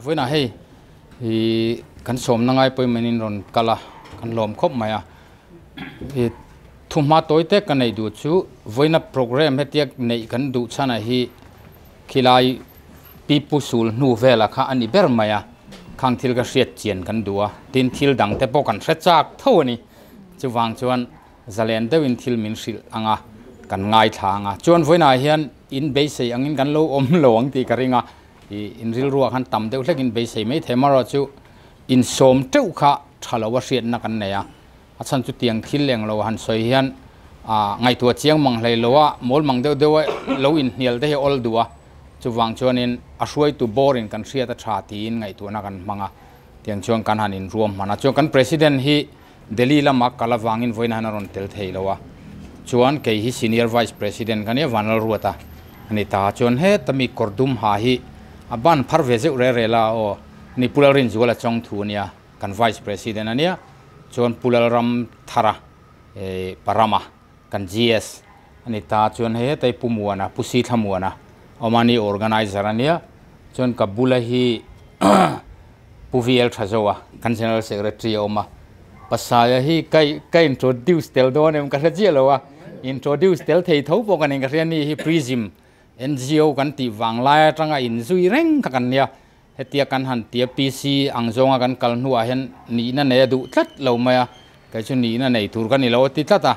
Vawiinah hei ih kan sawmna ngai pawimawhin in rawn kal a, kan lawm khawp mai a. Ih thuhma tawi te ka neih duh chu vawiina programme hetia neih kan duh chhanah hi khilai pipu sul hnu velah kha a ni ber mai a, khang thil ka hriat chian kan duh a, tin thil dang te pawh kan hre chak tho a ni. Chuvang chuan zalen deuhin thil min hrilh ang a, kan ngaithla ang a. Chuan vawiinah hian in beisei angin kan lo awm lo ang tih ka ring a, ih in rilruah khan tam deuh hlekin beisei mai thei amaherawhchu insawm teuh kha tha lo a hriatna kan nei a, a chhan chu tiang thil eng lo han sawi hian ah ngaihtuah chiang mang hlei lo a, mawl mang deuh deuh a lo inhnial te hi a awl duh a, chuvang chuanin a hruaitu bawrin kan hriat a tha tiin ngaihtuahna kan hmang a, tiang chuan kan han inruam hman a, chuan kan President hi Delhi lama kal avangin vawiin han a rawn tel thei lo a, chuan kei hi Senior Vice President ka nia Vanlalruata a ni ta, chuan heta mi kawr dum ha hi a ban phar ve zeuh rel rel a aw ni Pu Lalrinzuala Chawngthu a nia kan Vice President a nia, chuan Pu Lalramthara eh Parama kan GS a ni ta, chuan hei heta hi Pu Muana Pu Sithlamuana awm a ni Organizer a nia, chuan ka bula hi Pu VL Thazoa kan General Secretary a awm a, Pasaia hi ka ka introduce tel dawn em ka hre chiah lo a, introduce tel thei tho pawh ka nei ka hria ni hi Prism NGO kan tih vang lai atanga inzui reng kha kan nia, hetia kan han tia PC ang zawnga kan kal hnuah hian nihna nei a duh tlat lo mai a, kei chu nihna nei tur ka ni lo a ti tlat a,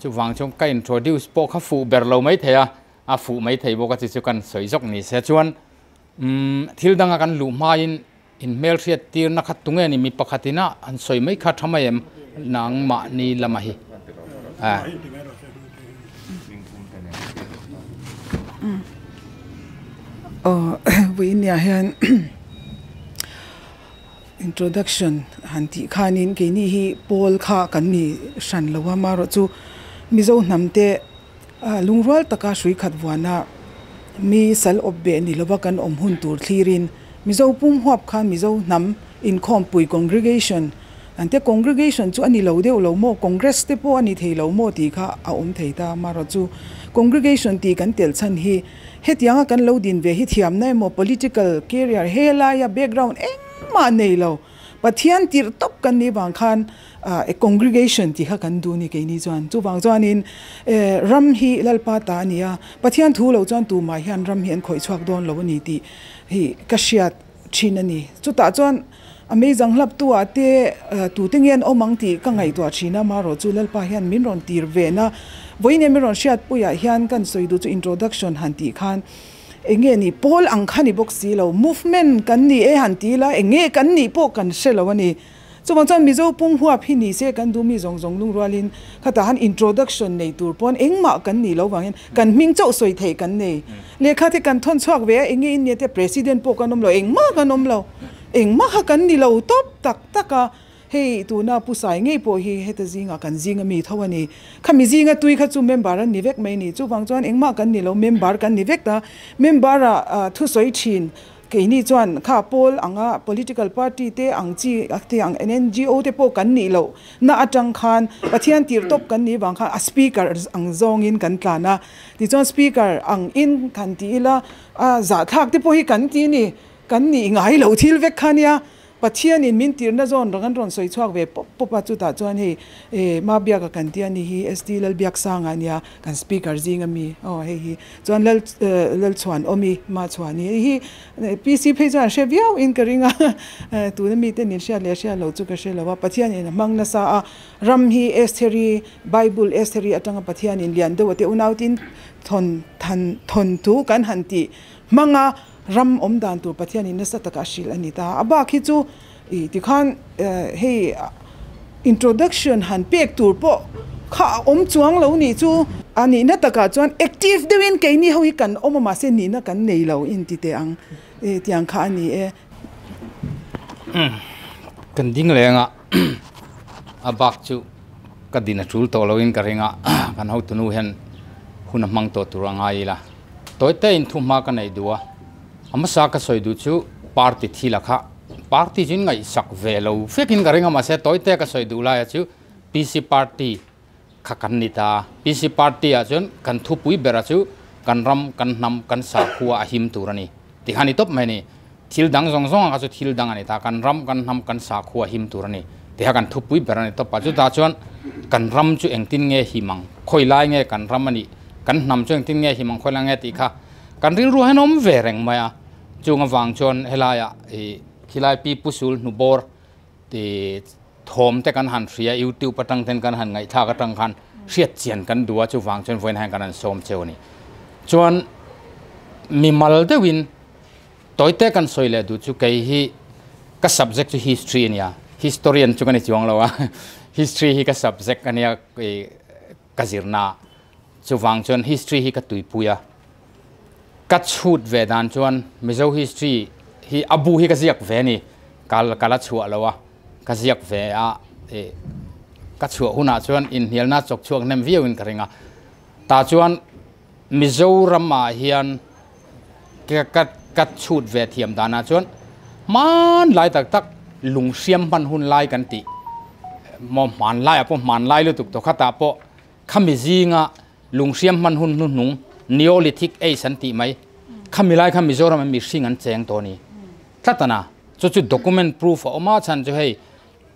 chuvang chuan ka introduce pawh kha fuh ber lo mai thei a, a fuh mai thei bawk a chi chu kan sawi zawk ni se chuan umm thil danga kan luh hmain in hmelhriat tirna kha tunge ni mi pakhatin a han sawi mai kha tha mai em nangmahni lama hi a. Aw vawiinniah hian introduction han tih khanin keini hi pawl kha kan ni hran lo a amaherawhchu Mizo hnam te Lungrual taka hrui khat vuana mi sal awp beh ni lova kan awm hun tur thlirin Mizo pum huap khan Mizo hnam inkhawmpui congregation an tia congregation chu a ni lo deuh lo maw Congress te pawh a ni thei lo maw tih kha a awm thei ta amaherawh chu congregation tih kan telh chhan hi hetianga kan lo din ve hi thiamna emaw political career helaia background engmah nei lo Pathian tirh tawp kan nih vang khan a congregation tih kha kan duh a ni keini chuan. Chuvang chuanin ram hi Lalpa ta a ni a, Pathian thu lo chuan tumah hian ram hi an khawih chhuak dawn lo a ni tih hi ka hriat thin a ni. Chutah chuan a meizang hlap tu ah te tute nge an awm ang tih ka ngaihtuah thin a, amaherawh chu Lalpa hian min rawn tir ve na vawiin min rawn hriatpuiah hian kan sawi duh chu introduction han tih khan Enge ni pawl ang kha ni bawk si lo, movement kan ni e han ti ila enge kan nih pawh kan hre lo a ni. Chuvang chuan Mizo pum huap hi ni se kan duh mi zawng zawng lungrualin khatah han introduction nei tur pawn engmah kan nih lo vangin kan hming chauh sawi theih kan nei. Lehkha te kan thawn chhuak ve a enge in nia te president pawh kan awm lo engmah kan awm lo engmah kha kan ni lo tawp tak tak a. Hei tuna Pu Sai ngei pawh hi heta zingah kan zinga mi tho a ni. Khami zinga tui kha chu member an ni vek mai ni. Chuvang chuan engmah kan ni lo, member kan ni vek ta. Member ah thusawi thin keini chuan kha pawl anga political party te ang chi te ang NGO te pawh kan nih loh na atang khan Pathian tirh tawp kan nih vang khan a speaker ang zawngin kan tlan a. Tichuan speaker ang in kan ti ila a zahthlak te pawh hi kan ti ni. Kan nih ngai lo thil vek kha nia. Pathianin min tirhna zawn rang an rawn sawi chhuak ve pawp pawp a, chutah chuan hei eh Mabiaka kan tia ni hi ST Lalbiaksanga a nia, kan speaker zinga mi aw hei hi chuan Lal Lalchhuan awmi Machhuani hei hi PC phei chuan an hre viau in ka ring a, tuna mite nin hriat leh hriat loh chu ka hre lo a, Pathianin a hmang nasa a, ram hi Estheri Bible Estheri atanga Pathianin lian deuh a te unautin thawn than thawn thu kan han tih hmang a. Ram awm dan tur Pathianin nasa taka a hrilh a ni ta. A bak hi chu ih tikhan hei introduction han pek tur pawh kha a awm chuang lo nih chu. A nihna takah chuan active deuhin keini ho hi kan awm a mahse nihna kan nei lo inti teh ang ih tiang kha a ni e. Kan ding leng a, a bak chu ka din a tul tawh loin ka ring a, kan hotunu hian hun a hmang tawh tur a ngai ila. Tawite in thuhma ka neih duh a, a hmasa ka sawi duh chu party thil a kha party chu in ngaihsak ve lo vek in ka ring a mahse tawite ka sawi duh laia chu PC party kha kan ni ta a, PC party ah chuan kan thupui bera chu kan ram kan hnam kan sakhua a him tur a ni tih kha a ni tawp mai a ni. Thil dang zawng zawng kha chu thil dang a ni ta, kan ram, kan hnam, kan sakhua him tur a ni tiha kan thupui ber a ni tawp a. Chutah chuan kan ram chu engtin nge him ang, khawi lai nge kan ram a nih, kan hnam chu engtin nge him ang, khawi lai nge tih kha kan rilru hian awm ve reng mai a. Chung avang chuan helaiah ih khilai pi pu sul hnu bawr tih thawm te kan han hria, youtube atang ten kan han ngaihthlak atang khan hriat chian kan duh a, chuvang chuan vawiin hian kan han sawm cheu a ni. Chuan mimal deuhin tawite kan sawi leh duh chu kei hi ka subject chu history a nia, historian chu ka ni chuang lo a, history hi ka subject a nia ka zirna chuvang chuan history hi ka tuipui a, ka chhut ve dan chuan Mizo history hi a bu hi ka ziak ve a ni, ka la chhuah lo a, ka ziak ve a, ka chhuah hunah chuan inhnialna chawk chhuak hnem viauin ka ring a, tah chuan Mizoramah hian ka chhut ve thiam danah chuan hmanlai tak tak lunghriam hman hun lai kan tih maw hmanlaiah pawh hmanlai lutuk tawh khatah pawh khami zinga lunghriam hman hun hnuhnung Neolithic Age an tih mai khami lai kha Mizoram mihring an cheng tawh a ni tlat a na chu chu document proof a awm a chhan chu hei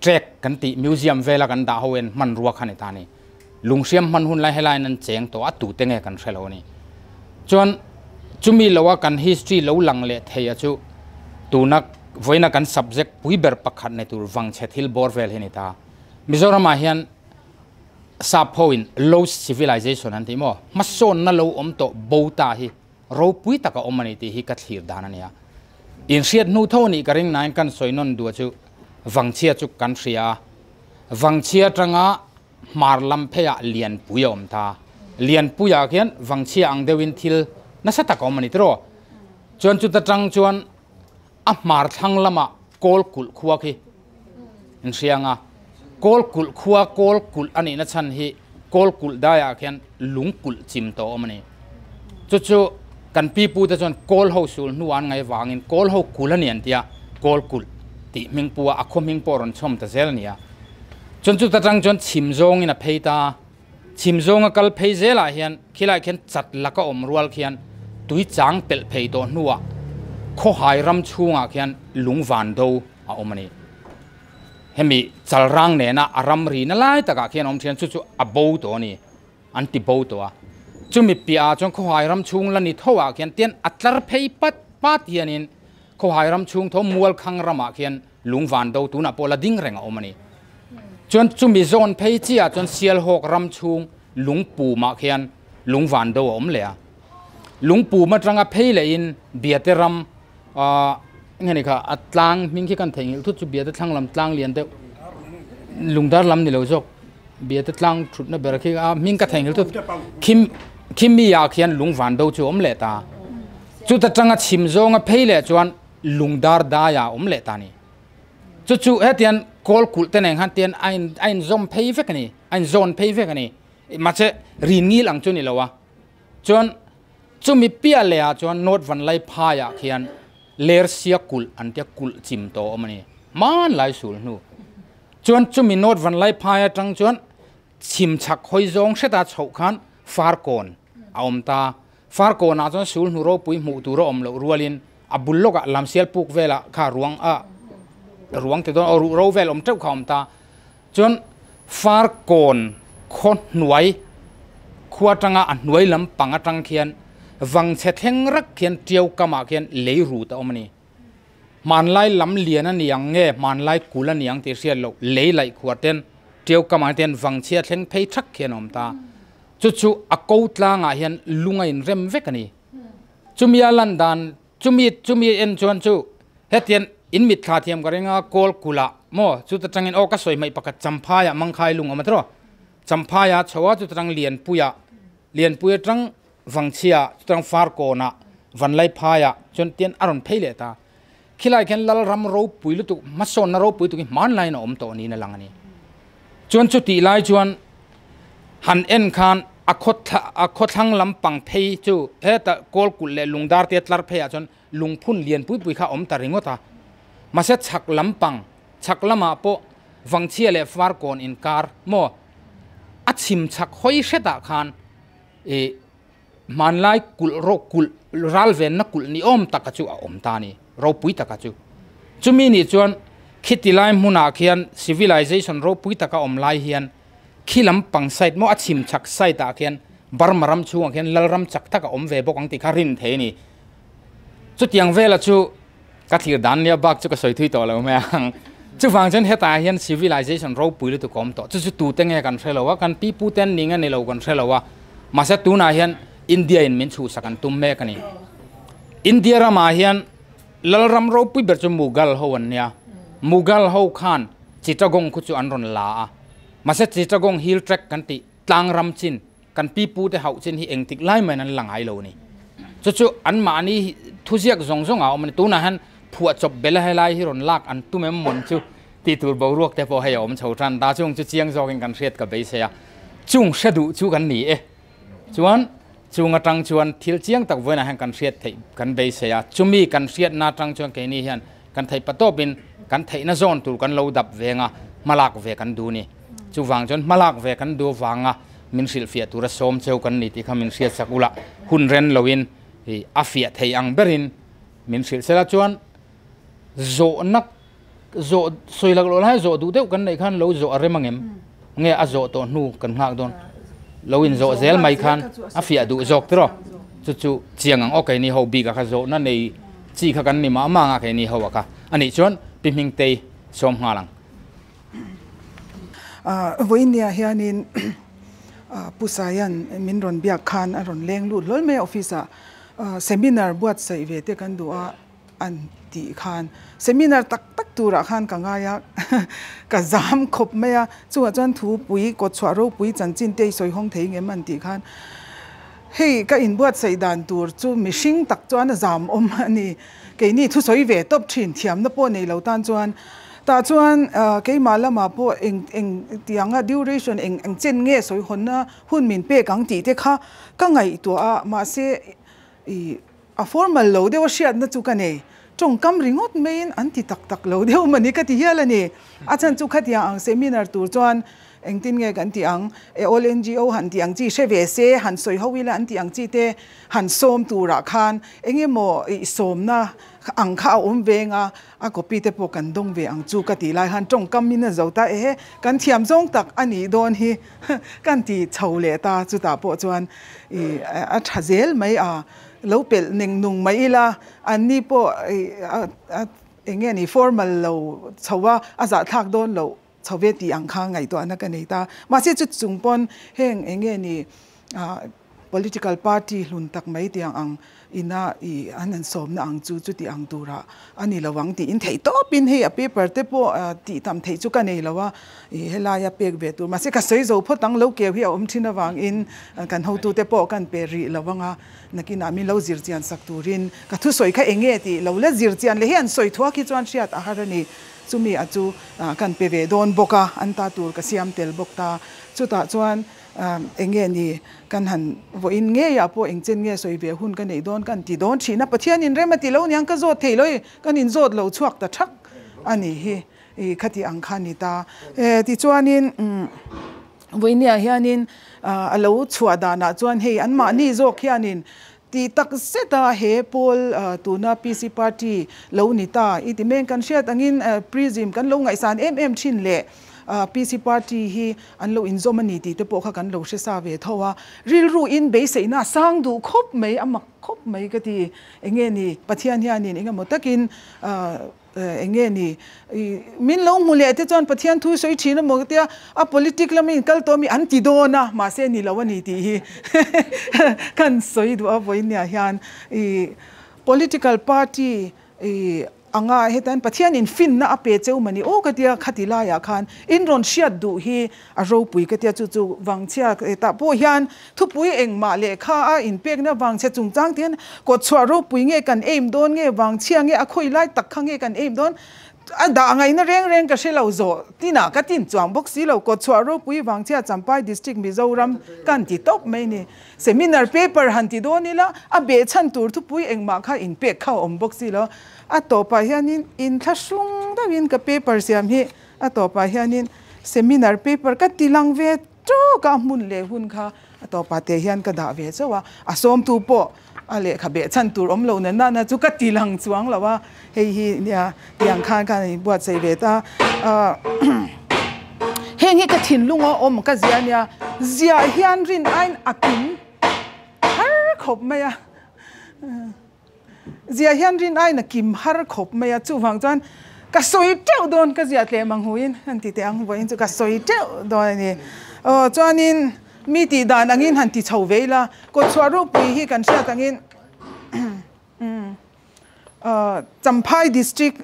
Trek kan tih museum vela kan dah ho en hmanrua kha ni ta ni. Lunghriam hman hun lai helaiin an cheng tawh a tute nge kan hre lo a ni. Chuan chumi loa kan history lo lang leh thei a chu tuna vawiina kan subject pui ber pakhat nei tur vangchhe thil bawr vel hi ni ta. Mizoramah hian sap hoin lost civilization an tih maw? Hmasawnna lo awm tawh bo ta hi ropui taka awm a ni tih hi ka thlir dan a nia. Inhriat hnu tho a nih ka ring nain kan sawi nawn duh chu Vangchhia chu kan hria a, Vangchhia atanga hmar lam pheiah Lianpui a awm ta. Lianpuiah khian Vangchhia ang deuhin thil nasa tak a awm a ni tiraw? Chuan chuta tang chuan a hmar thlang lamah Kawl kulh khua khi in hria ang a, Kawl kulh khua Kawl kulh a nihna chhan hi Kawl kulh daiah khian lung kulh chim tawh a awm a ni. Chu chu kan pi pu te chuan Kawl ho sul hnu an ngaih vangin Kawl ho kulh a ni an ti a, Kawl kulh tih hming pu a, a khaw hming pawh rawn chhawm ta zel a ni a. Chuan chuta tang chuan chhim zawngin a phei ta a, chhim zawnga kal phei zelah hian khilaiah khian chat laka awm rual khian tui chang pelh phei tawh hnuah khawhai ram chhungah khian lung van do a awm a ni. Hemi chalrang nena a ramri na lai takah khian awm thian chu chu a bo tawh a ni, an ti bo tawh a. Chumi piahah chuan khawhai ram chhung la ni tho ah khian tian a tlar phei pat pat hianin khawhai ram chhung tho mualkhang ramah khian lung van do tunah pawh la ding reng a awm a ni. Chuan chumi zawn phei chiah chuan Sialhawk ram chhung lungpumah khian lung van do a awm leh a. Lungpum atanga phei lehin Biate ram ahh enge ni kha a tlang hming khi kan theihnghilh thut chu Biate thlang lam tlang lian deuh lungdar lam ni lo zawk Biate tlang thutna ber khi a hming ka theihnghilh thut khim khimi ah khian lung van do chu a awm leh ta. Chuta tanga chhim zawnga phei leh chuan lungdar daiah a awm leh ta a ni. Chu chu hetian kawl kulh te nen khan tian a in a inzawm phei vek a ni, a inzawn phei vek a ni. Mahse rin ngil ang chu ni lo a. Chuan chumi piah leh ah chuan North Vanlai phaiah khian Lersia kulh an tia kulh chim tawh a awm a ni. Hmanlai sul hnu. Chuan chumi North Vanlai phai atang chuan chhim chhak hawi zawng hreta chhoh khan Farkawn a awm ta. Farkawnah chuan sul hnu ropui hmuh tur a awm loh rualin a bul lawkah lamsial puk velah kha ruang a ruang ti dawn aw ruh ro vel awm teuh kha a awm ta. Chuan Farkawn khaw hnuai khua atanga a hnuai lam pang atang khian vangchhe thleng rak khian tiau kamah khian lei rut a awm a ni. Hmanlai lam lian a ni ang nge hmanlai kul a ni ang tih hriat loh lei laih khuar ten tiau kamah hian vangchhia thleng phei thak khian a awm ta. Chu chu a ko tlangah hian lung a inrem vek a ni. Chumi a lan dan chumi chumi en chuan chu hetian in mitthla thiam ka ring a kawl kulh maw chuta tangin aw ka sawi hmaih pakhat champhaiah mangkhai lung a awm a tiraw champhaiah chho a chuta tang lianpuiah lianpui atang vangchhia chuta tang farkawnah vanlaiphaiah chuan tian a rawn phei leh ta khilai khian lalram ropui lutuk hmasawnna ropui lutuk hi hmanlaiin a awm tawh niin a lang a ni. Chuan chutih lai chuan han en khan a a khawthlang lampang phei chu heta kawl kulh leh lungdar te tlar pheiah chuan lungphun lian pui pui kha a awm ta ringawt a. Mahse chhak lampang, chhak lamah pawh Vangchhia leh Farkawn inkar maw a chhim chhak hawi hretah khan ih hmanlai kulh rawh kulh ral venna kulh ni awm taka chu a awm ta a ni. ropui taka chu. Chumi ni chuan khiti lai hmunah khian civilization ropui taka awm lai hian khi lam pang side maw a chhim chhak side ah khian Burma ram chhungah khian Lalram chak tak a awm ve bawk ang tih kha rin thei a ni. Chutiang vela chu ka thlir dan nia bak chu ka sawi thui tawh lo mai ang. Chuvang chuan hetah hian civilization ropui lutuk a awm tawh. Chu chu tute nge kan hre lo a, kan pi pute an ni nge ni lo kan hre lo a. Mahse tunah hian India in min chhuhsak an tum mek a ni. India ramah hian Lalram ropui ber chu Mughal ho an nia. Mughal ho khan Chittagong khu chu an rawn la a. Mahse Chittagong hill tract kan tih tlang ram chin, kan pi pu te hauh chin hi engtik lai maiin an la ngai lo a ni. Chu chu anmahni thuziak zawng zawng ah a awm a ni. Tunah hian phuahchawp bela helai hi rawn lak an tum em mawn chu tih tur boruak te pawh hei a awm chho tan ta. Chung chu chiang zawkin kan hriat ka beisei a. Chung hre duh chu kan ni e. Chuan chung atang chuan thil chiang tak vawiinah hian kan hriat theih kan beisei a. Chumi kan hriatna atang chuan keini hian kan theih patawpin kan theihna zawn tur kan lo dap veng a, hmalak ve kan duh ni. Chuvang chuan hmalak ve kan duh avanga min hrilhfiah tura sawm cheu kan ni tih kha min hriatsak ula, hun ren loin a fiah thei ang berin min hrilh sela chuan zawhna zawh sawi lak loh lai zawh duh deuh kan neih khan lo zawh a rem angem nge a zawh tawh hnu kan nghak dawn lo in zawh zel mai khan a fiah duh zawk tiraw chu chu chiang ang aw keini ho bik a kha zawhna nei chi kha kan ni mah mah anga keini ho a kha anih chuan pi Hmingtei sawm nghal ang. Vawinia hianin Pu Saian min rawn biak khan a rawn leng lut hlawl mai a office ah seminar buatsaih ve te kan duh a. an tih khan seminar tak tak turah khan ka ngai a, ka zam khawp mai a, chungah chuan thupui kawtchhuah ropui chanchin te i sawi hawng thei ngem an tih khan hei ka inbuatsaih dan tur chu mihring tak chuan a zam awm a ni, keini thusawi ve tawp thin thiamna pawh nei lo tan chuan tah chuan keimah lamah pawh eng eng tianga duration eng eng chen nge sawi hawnna hun min pek ang tih te kha ka ngaihtuah a, mahse i. A formal lo deuh a hriatna chu ka nei. Tawngkam ringawt maiin an ti tak tak lo deuh mani ka ti hial a ni. A chhan chu khatiang ang seminar tur chuan engtin nge kan tih ang, e all NGO han tih ang chi hre ve se, han sawi ho ila an tih ang chi te han sawm turah khan eng emaw ih sawmna ang kha a awm veng a, a copy te pawh kan dawng ve ang chu ka tih lai khan tawngkam in a zo ta ehe kan thiam zawng tak a nih dawn hi kan ti chho leh ta chutah pawh chuan ih a tha zel mai a. Lo pelh neng nung mai ila, anni pawh eng nge ni formal lo chho a, a zahthlak dawn loh chho ve tih ang kha ngaihtuahna ka nei ta. Mahse chu chung pawn heng eng nge ni political party hlun tak mai tiang ang ina ih an han sawmna ang chu chuti ang turah a ni lo ang tiin theih tawpin hei a paper te pawh tih tam theih chu ka nei lo a, ih helaia pek ve tur mahse ka sawi zo phawt ang lo keu hi a awm thin avangin kan hotute pawh kan pe rih lo ang a. Nakinah min lo zir chian sak turin ka thusawi kha eng nge tih lo la zir chian leh hi an sawi thuak hi chuan hriat a har a ni. Chumi a chu kan pe ve dawn bawk a, an ta tur ka siam tel bawk ta. Chutah chuan eng nge ni kan han vawiin ngeiah pawh eng chen nge sawi ve hun ka neih dawn kan ti dawn thin a, Pathianin rem a ti lo niang ka zawt thei lo i, kan inzawt lo chhuak ta thak a nih hi i khati ang kha a ni ta. Tichuanin. Vawinia hianin a lo chhuah danah chuan hei anmahni zawk hianin tih tak zeta he pawl tuna PC party lo ni ta i ti meng kan hriat angin Prism kan lo ngaihsan em em thin leh PC party hi an lo inzawm a ni tih te pawh kha kan lo hre sa ve tho a, rilru in beiseihna a sang duh khawp mai, a mak khawp mai ka ti. Enge ni Pathian hianin engemaw takin Eng nge ni? I min lo hmu leh te chuan Pathian thu sawi thin emaw ka tia, a politic lama in kal tawh mi an ti dawn a, mahse ni lo a ni tih hi kan sawi duh a vawinia hian i political party i anga hetan Pathian in finna a pe cheu mani aw ka tia khati laiah khan in rawn hriat duh hi a ropui ka tia chu chu vangchhia tah pawh hian Thupui engmah lehkha a inpekna vangchhe chungchang te hian kawtchhuah ropui nge kan aim dawn nge vangchhia nge a khawi lai tak kha nge kan aim dawn a dah ngaihna reng reng ka hre lo zawh tinah ka tin chuang bawk si lo kawtchhuah ropui vangchhia Champhai District Mizoram kan ti tawp mai ni. Seminar paper han ti dawn ila a behchhan tur thupui engmah kha inpek kha a awm bawk si lo. A tawpah hianin inthlahrung deuhin ka paper siam hi a tawpah hianin seminar paper ka ti lang ve. Tawk a hmun leh hun kha a tawpah te hian ka dah ve chauh a, a sawmtu pawh a lehkha beh chhan tur awm lo na nana chu ka ti lang chuang lo a, hei hi nia tiang khan khan in buatsaih ve ta a. Heng hi ka thinlung a awm ka zia nia, ziah hian rin aiin a kim har khawp mai a. Ziah hian rin aiin a kim har khawp mai a, chuvang chuan ka sawi teuh dawn ka ziah tlem ang huin han ti teh ang vawiin chu ka sawi teuh dawn a ni. Aw chuanin mi tih dan angin han ti chho ve ila, kawtchhuah ropui hi kan hriat angin Champhai district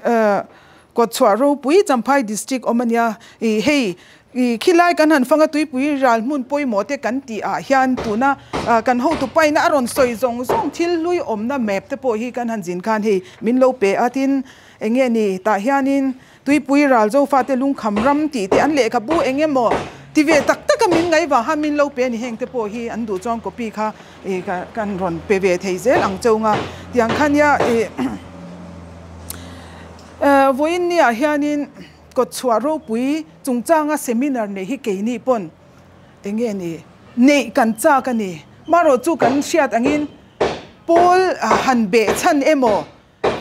kawtchhuah ropui Champhai district awm a nia, ih hei Ih khilai kan han fanga tuipui ral hmun pawimawh te kan tih ah hian tuna kan hotu paina a rawn sawi zawng zawng thil hlui awmna map te pawh hi kan han zin khan hei min lo pe a tin eng nge ni tah hianin tuipui ral zofate lungkham ram tih te an lehkhabu eng emaw ti ve tak tak a min ngaih vang khan min lo pe a ni heng te pawh hi an duh chuan copy kha ih kan rawn pe ve thei zel ang chunga tiang kha nia ih vawiin ni ah hianin. Kawtchhuah ropui chungchanga seminar neih hi keini pawn eng nge ni neih kan chak a ni. Marawh chu kan hriat angin pawl han beh chhan emaw,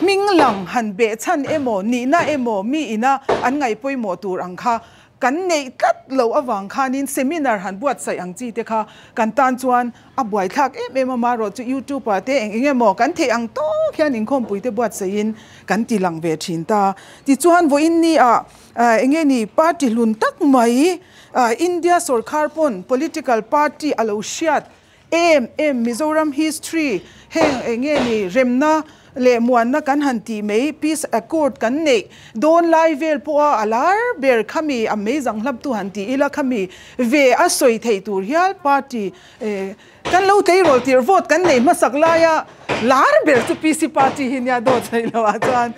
hming lang han beh chhan emaw, nihna emaw mi ina an ngaih pawimawh tur ang kha kan neih tlat loh avang khanin seminar han buatsaih ang chi te kha kan tan chuan A buaithlak em em a, marawh chu YouTube ah te eng eng emaw kan theih ang tawk hian inkhawmpui te buatsaihin kan ti lang ve thin ta. Tichuan vawiin ni ah eng nge ni party hlun tak mai India sawrkhar pawn political party a lo hriat em em Mizoram history heng eng nge ni remna leh muanna kan han tih mai peace accord kan neih dawn lai vel pawha a lar ber khami a mei zang hlaptu han tih ila khami ve a sawi theih tur hial party kan lo tleirawl tirh vote kan neih hmasak laia lar ber chu PC party hi nia dawt sawi loh ah chuan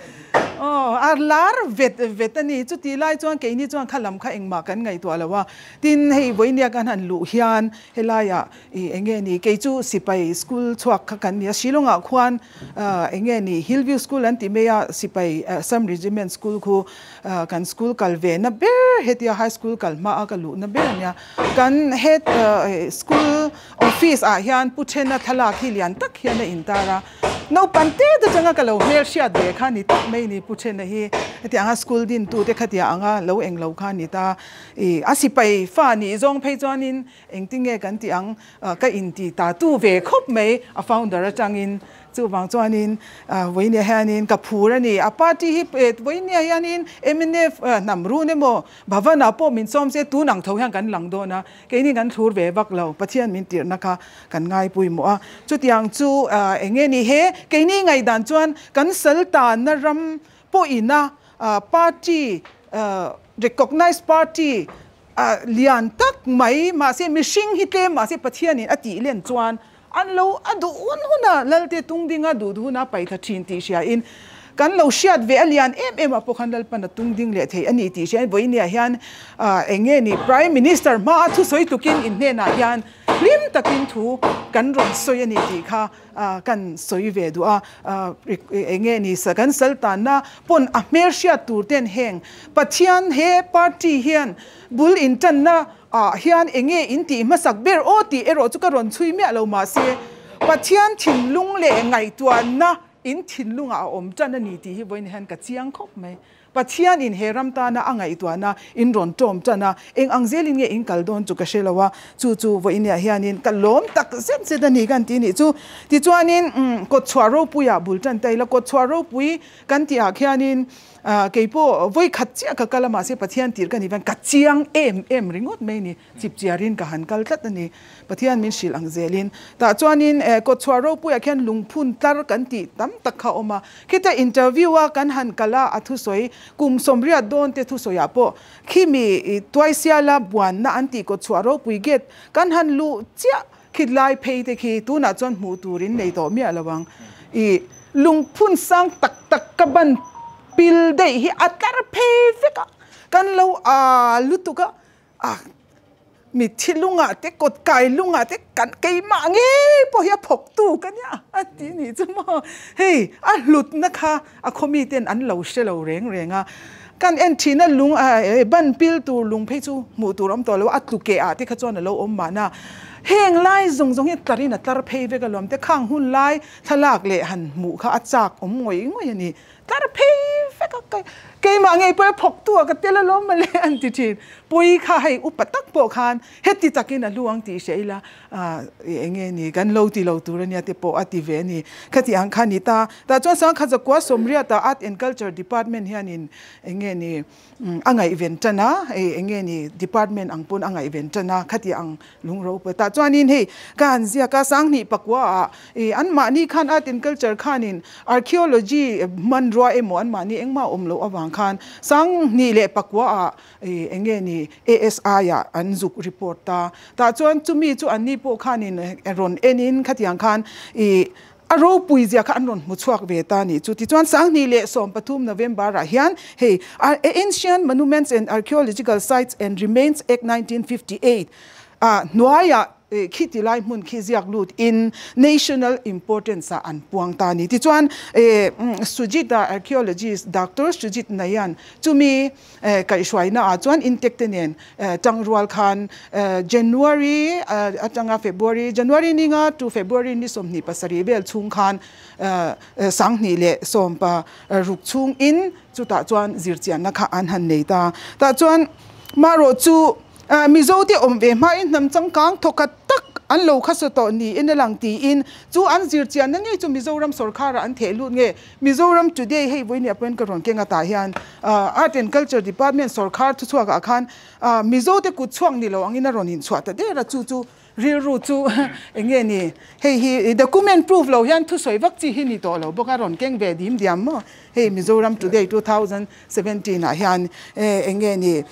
aw a lar vet vet a ni chutih lai chuan keini chuan kha lam kha engmah kan ngaihtuah lo a tin hei vawinia kan han luh hian helaiah Ih eng nge ni kei chu sipai school chhuak kha kan ni a, Shillong ah khuan eng nge ni Hillview school an ti mai a, sipai Assam Regiment school khu kan school kal ve na ber hetia high school kal hma a ka luh na ber a nia. Kan head school office ah hian Pu Thena thlalak hi lian tak hian a intar a, naupang te te atanga ka lo hmel hriat ve kha ni tak mai ni Pu Thena hi hetiang a school din tu te khatia anga lo eng lo kha ni ta. Ih a sipai fa nih zawng phei chuanin Engtinge kan tih ang? Ka inti ta tu ve khawp mai a founder atangin. Chuvang chuanin vawinia hianin ka phur a ni. A party hi vawinia hianin mnf hnam run emaw Bhavan-ah pawh min sawm se tun ang tho hian kan lang dawn a. Keini kan thlur ve vak lo. Pathian min tirhna kha kan ngaipawimawh a. Chutiang chu enge ni he? Keini ngaihdan chuan kan sal tanna ram pawhina party recognized party A lian tak mai, mahse mihring hi tlem mahse Pathianin a tih len chuan an lo a duh hun huna Lalte tung dinga duh duh huna paihthla thin tih hriain kan lo hriat ve a lian em em ah pawh khan Lalpan a tung ding leh thei a ni tih hriain vawinia hian eng nge ni Prime Minister hmaa thusawi tukin in hnenah hian hlim takin thu kan rawn sawi a ni tih kha Kan sawi ve duh a, eng nge ni sa kan sal tanna pawn a hmel hriat tur ten heng Pathian he party hian bul in tanna ah hian eng nge in tih hmasak ber aw tih erawh chu ka rawn chhui miah lo mahse Pathian thinlung leh ngaihtuahna in thinlungah a awm tan a ni tih hi vawiin hian ka chiang khawp mai. Pathian in he ram tana a ngaihtuahna in rawn tawm tan a, eng ang zelin nge in kal dawn chu ka hre lo a, chu chu vawiiniah hianin ka lawm tak zet zet a ni kan ti nih chu. Tichuanin kawtchhuah ropuiah bul tan ta ila, kawtchhuah ropui kan tihah khianin keipawh vawikhat chiah ka kal a, mahse Pathian tir ka nih vang ka chiang em em ringawt mai a ni. Chip chiarin ka han kal tlat a ni. Pathian min hrilh ang zelin. Tah chuanin kawtchhuah ropuiah khian lungphun tlar kan tih tam tak kha a awm a. Khita interview a kan han kal a, a thusawi kum 80 dawn te thusawiah pawh khimi tuaisiala buanna an tih kawtchhuah ropui gate kan han luh chiah khit lai phei te khi tunah chuan hmuh turin nei tawh miah lo ang. I lungphun sang tak tak ka ban pil daih hi a tlar phei vek a, kan lo a lutuk a. A mitthi lungah te kawt kai lungah te kan keimah ngei pawh hi a phawk tu ka nia a ti nih chu maw. Hei a hlutna kha a khawmi ten an lo hre lo reng reng a. Kan en thin a lung ban pil tur lung phei chu hmuh tur a awm tawh lo a, a tlu keh ah te kha chuan a lo awm mahna. Heng lai zawng zawng hi tlar in a tlar phei vek alawm te, khang hun lai thlalak leh han hmuh kha a chak awm ngawih ngawih a ni. Tlar phei vek a, kei keimah ngei pawh hi phawk tu ah ka tel alawm mawle an ti thin. Pui kha hei upa tak pawh khan heti takin a hlu ang tih hria ila eng nge ni kan lo ti lo tur ania te pawh a ti ve a ni. Khati ang kha ni ta. Tah chuan Sangkhat Zakua Sawmriata Art and Culture Department hianin eng nge ni a ngaihven tan a, hei eng nge ni department ang pawn a ngaihven tan a, khati ang lung ropui tah chuanin hei ka han ziak a, Sanghnih pakua ah ih anmahni khan Art and Culture khanin Archaeology hmanrua emaw anmahni engmah awm loh avang khan Sanghnih leh pakua ah ih eng nge ni ASI ah an zuk report ta, tah chuan chumi chu anni pawh khanin rawn enin khatiang khan ih A ropui zia kha an rawn hmu chhuak ve ta nih chu. Tichuan 2013 November ah hian hei Ancient Monuments and Archaeological Sites and Remains Act 1958 ah hnuaiah khi ti lai hmun khi ziak lut in National Importance ah an puang ta ni. Tichuan Sujit a Archaeologist Doctor Sujit Nayan chumi Kaihhruaina ah chuan intek te nen tangrual khan January atanga February, January ninga to February ni 27 vel chhung khan 2016 chhung in chutah chuan zirchianna kha an han nei ta. Tah chuan marawh chu Mizo te awm ve hmain hnam changkang thawkhat tak an lo kha saw tawh niin a lang tiin chu an zirchianna ngei chu Mizoram sawrkharah an theh lut nge Mizoram Today hei vawiin appoint ka rawn keng atah hian Art and Culture Department sawrkhar thuchhuak ah khan Mizo te kut chhuak ni lo angin a rawn inchhuah ta der a, chu chu rilru chu eng nge ni hei hi document proof lo hian thusawi vak chi hi ni tawh lo bawk a rawn keng ve dim diam maw hei Mizoram Today 2017 ah hian eng nge ni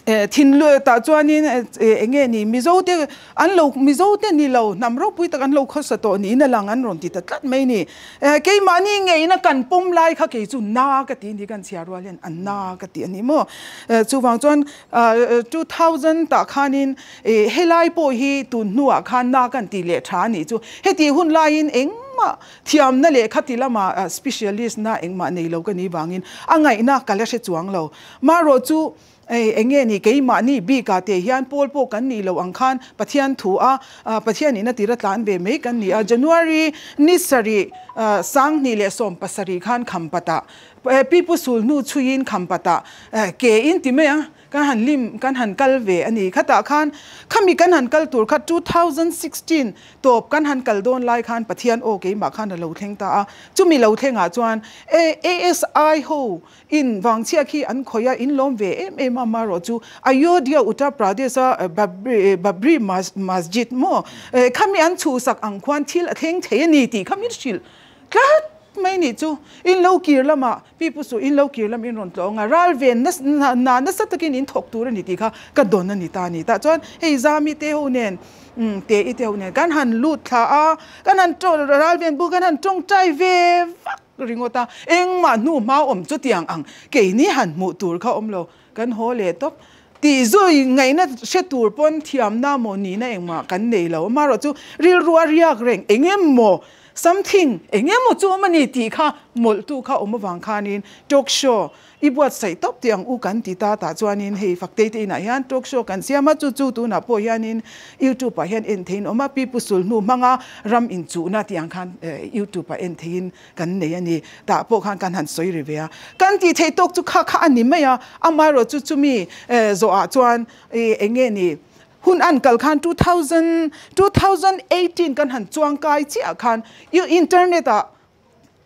Thinlung tah chuanin eng nge ni Mizo te an lo Mizo te ni lo hnam ropui tak an lo khawsa tawh niin a lang an rawn ti ta tlat mai ni. Keimahni ngeina kan pawm lai kha kei chu na ka ti ni kan chhiar rual hian a na ka ti a ni maw. Chuvang chuan 2000 tah khanin helai pawh hi tun hnuah khan na kan ti leh tha a nih chu. Heti hun laiin engmah thiamna leh khati lama specialist na engmah nei lo ka nih vangin a ngaihna ka la hre chuang lo. Marawh chu eng nge ni keimahni bikah te hian pawl pawh kan nih loh ang khan Pathian thu a, Pathian in a tira tlan ve mai kan ni a. January ni sarih 2017 khan Khampatah Pipu sul hnu chhuiin Khampatah ke in ti mai a, kan han lim kan han kal ve a ni. Khatah khan khami kan han kal tur kha 2016 tawp kan han kal dawn lai khan Pathian aw keimah khan a lo thleng ta a. Chumi lo thlengah chuan ASI ho In vangchhia khi an khawih a, in lawm ve em em a, amaherawh chu Ayodhya, Uttar Pradesh a Babri Masjid maw khami an chhuhsak ang khuan thil a thleng thei a ni tih kha min hrilh tlat mai nih chu. In lo kir lamah pi pu suh in lo kir lam in rawn tlawng a, ral ven na nasa takin in thawk tur a ni tih kha ka dawn a ni ta a ni. Tah chuan hei Zami te ho nen te i te ho nen kan han lut thla a, kan han ral ven bu kan han tawngtai ve vak. Ringawt a, engmah hnu hma awm chutiang ang keini han hmuh tur kha awm lo, kan haw leh tawp. Tih zui ngaihna hre tur pawn thiamna maw nihna engmah kan nei lo, amaherawh chu rilru a riak reng eng emaw something eng emaw chu awm a ni tih kha mawlhtu kha awm avang khanin talk show I buatsaih tawp tih ang u kan ti ta tah chuanin hei Faktei te inah hian talk show kan siam a, chu chu tunah pawh hianin youtube ah hian en theiin awm a, Pi Pu Sulhnu hmanga ram inchuhna tih ang khan youtube ah en theiin kan nei a ni. Tah pawh khan kan han sawi ri ve a, kan tih theih tawk chu kha kha a ni mai a, amaherawh chu chumi zawhah chuan eng nge ni hun an kal khan 2000 2018 kan han chuangkai chiah khan internet ah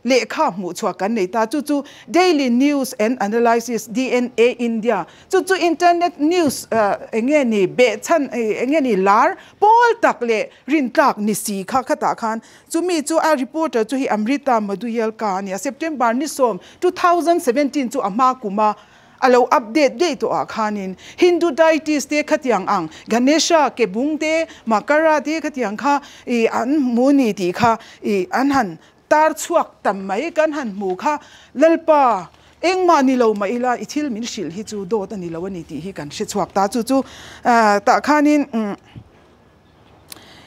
Lehkha hmuh chhuah kan nei ta, chu chu Daily News and Analysis, DNA India, chu chu internet news eng nge ni behchhan eng nge ni lar pawl tak leh rintlak ni si kha khatah khan chumi chu a reporter chu hi Amrita Madhuyelka a ni a, September ni sawm 2017 chu a hma kum a a lo update daih tawh ah khanin Hindu deities te khatiang ang Ganesha ke bung te Makara te khatiang kha ih an hmu ni tih kha ih an han Tar chhuak tam mai kan han hmu kha, Lalpa, engmah ni lo mah ila i thil min hrilh hi chu dawt a ni lo a ni tih hi kan hre chhuak ta. Chu chu tah khanin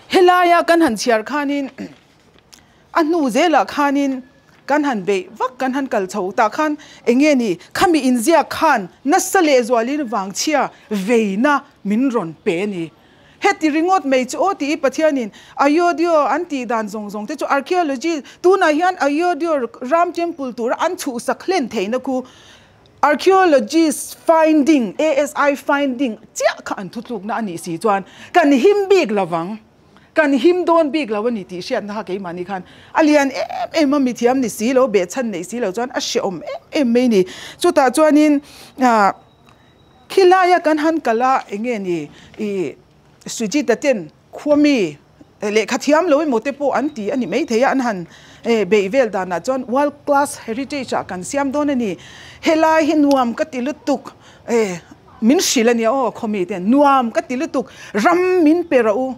helaia kan han chhiar khanin a hnu zelah khanin Kan han bei vak kan han kal chho tah khan enge ni khami inziak khan nasa leh zualin vangchhia veina min rawn pe a ni. Heti ringawt mai chu aw tih i Pathianin Ayodhya an tih dan zawng zawng te chu archaeology tunah hian Ayodhya Ram Temple tura an chhuhsak hlen theihna khu archaeologist finding, ASI finding, chiah kha an thutlukna a nih si chuan kan him bik lovang. Kan him dawn bik lo a ni tih hriatna kha keimahni khan a lian em em a, mithiam ni si lo, behchhan neih si lo chuan a hrehawm em em mai ni. Chutah chuanin khilaia kan han kal a, eng nge ni i Sujita ten khuami lehkha thiam lo emaw te pawh an ti a ni maithei a, an han beih vel danah chuan world class heritage ah kan siam dawn a ni. Helai hi nuam ka ti lutuk min hrilh a nia aw khawmi ten nuam ka ti lutuk ram min pe rawh u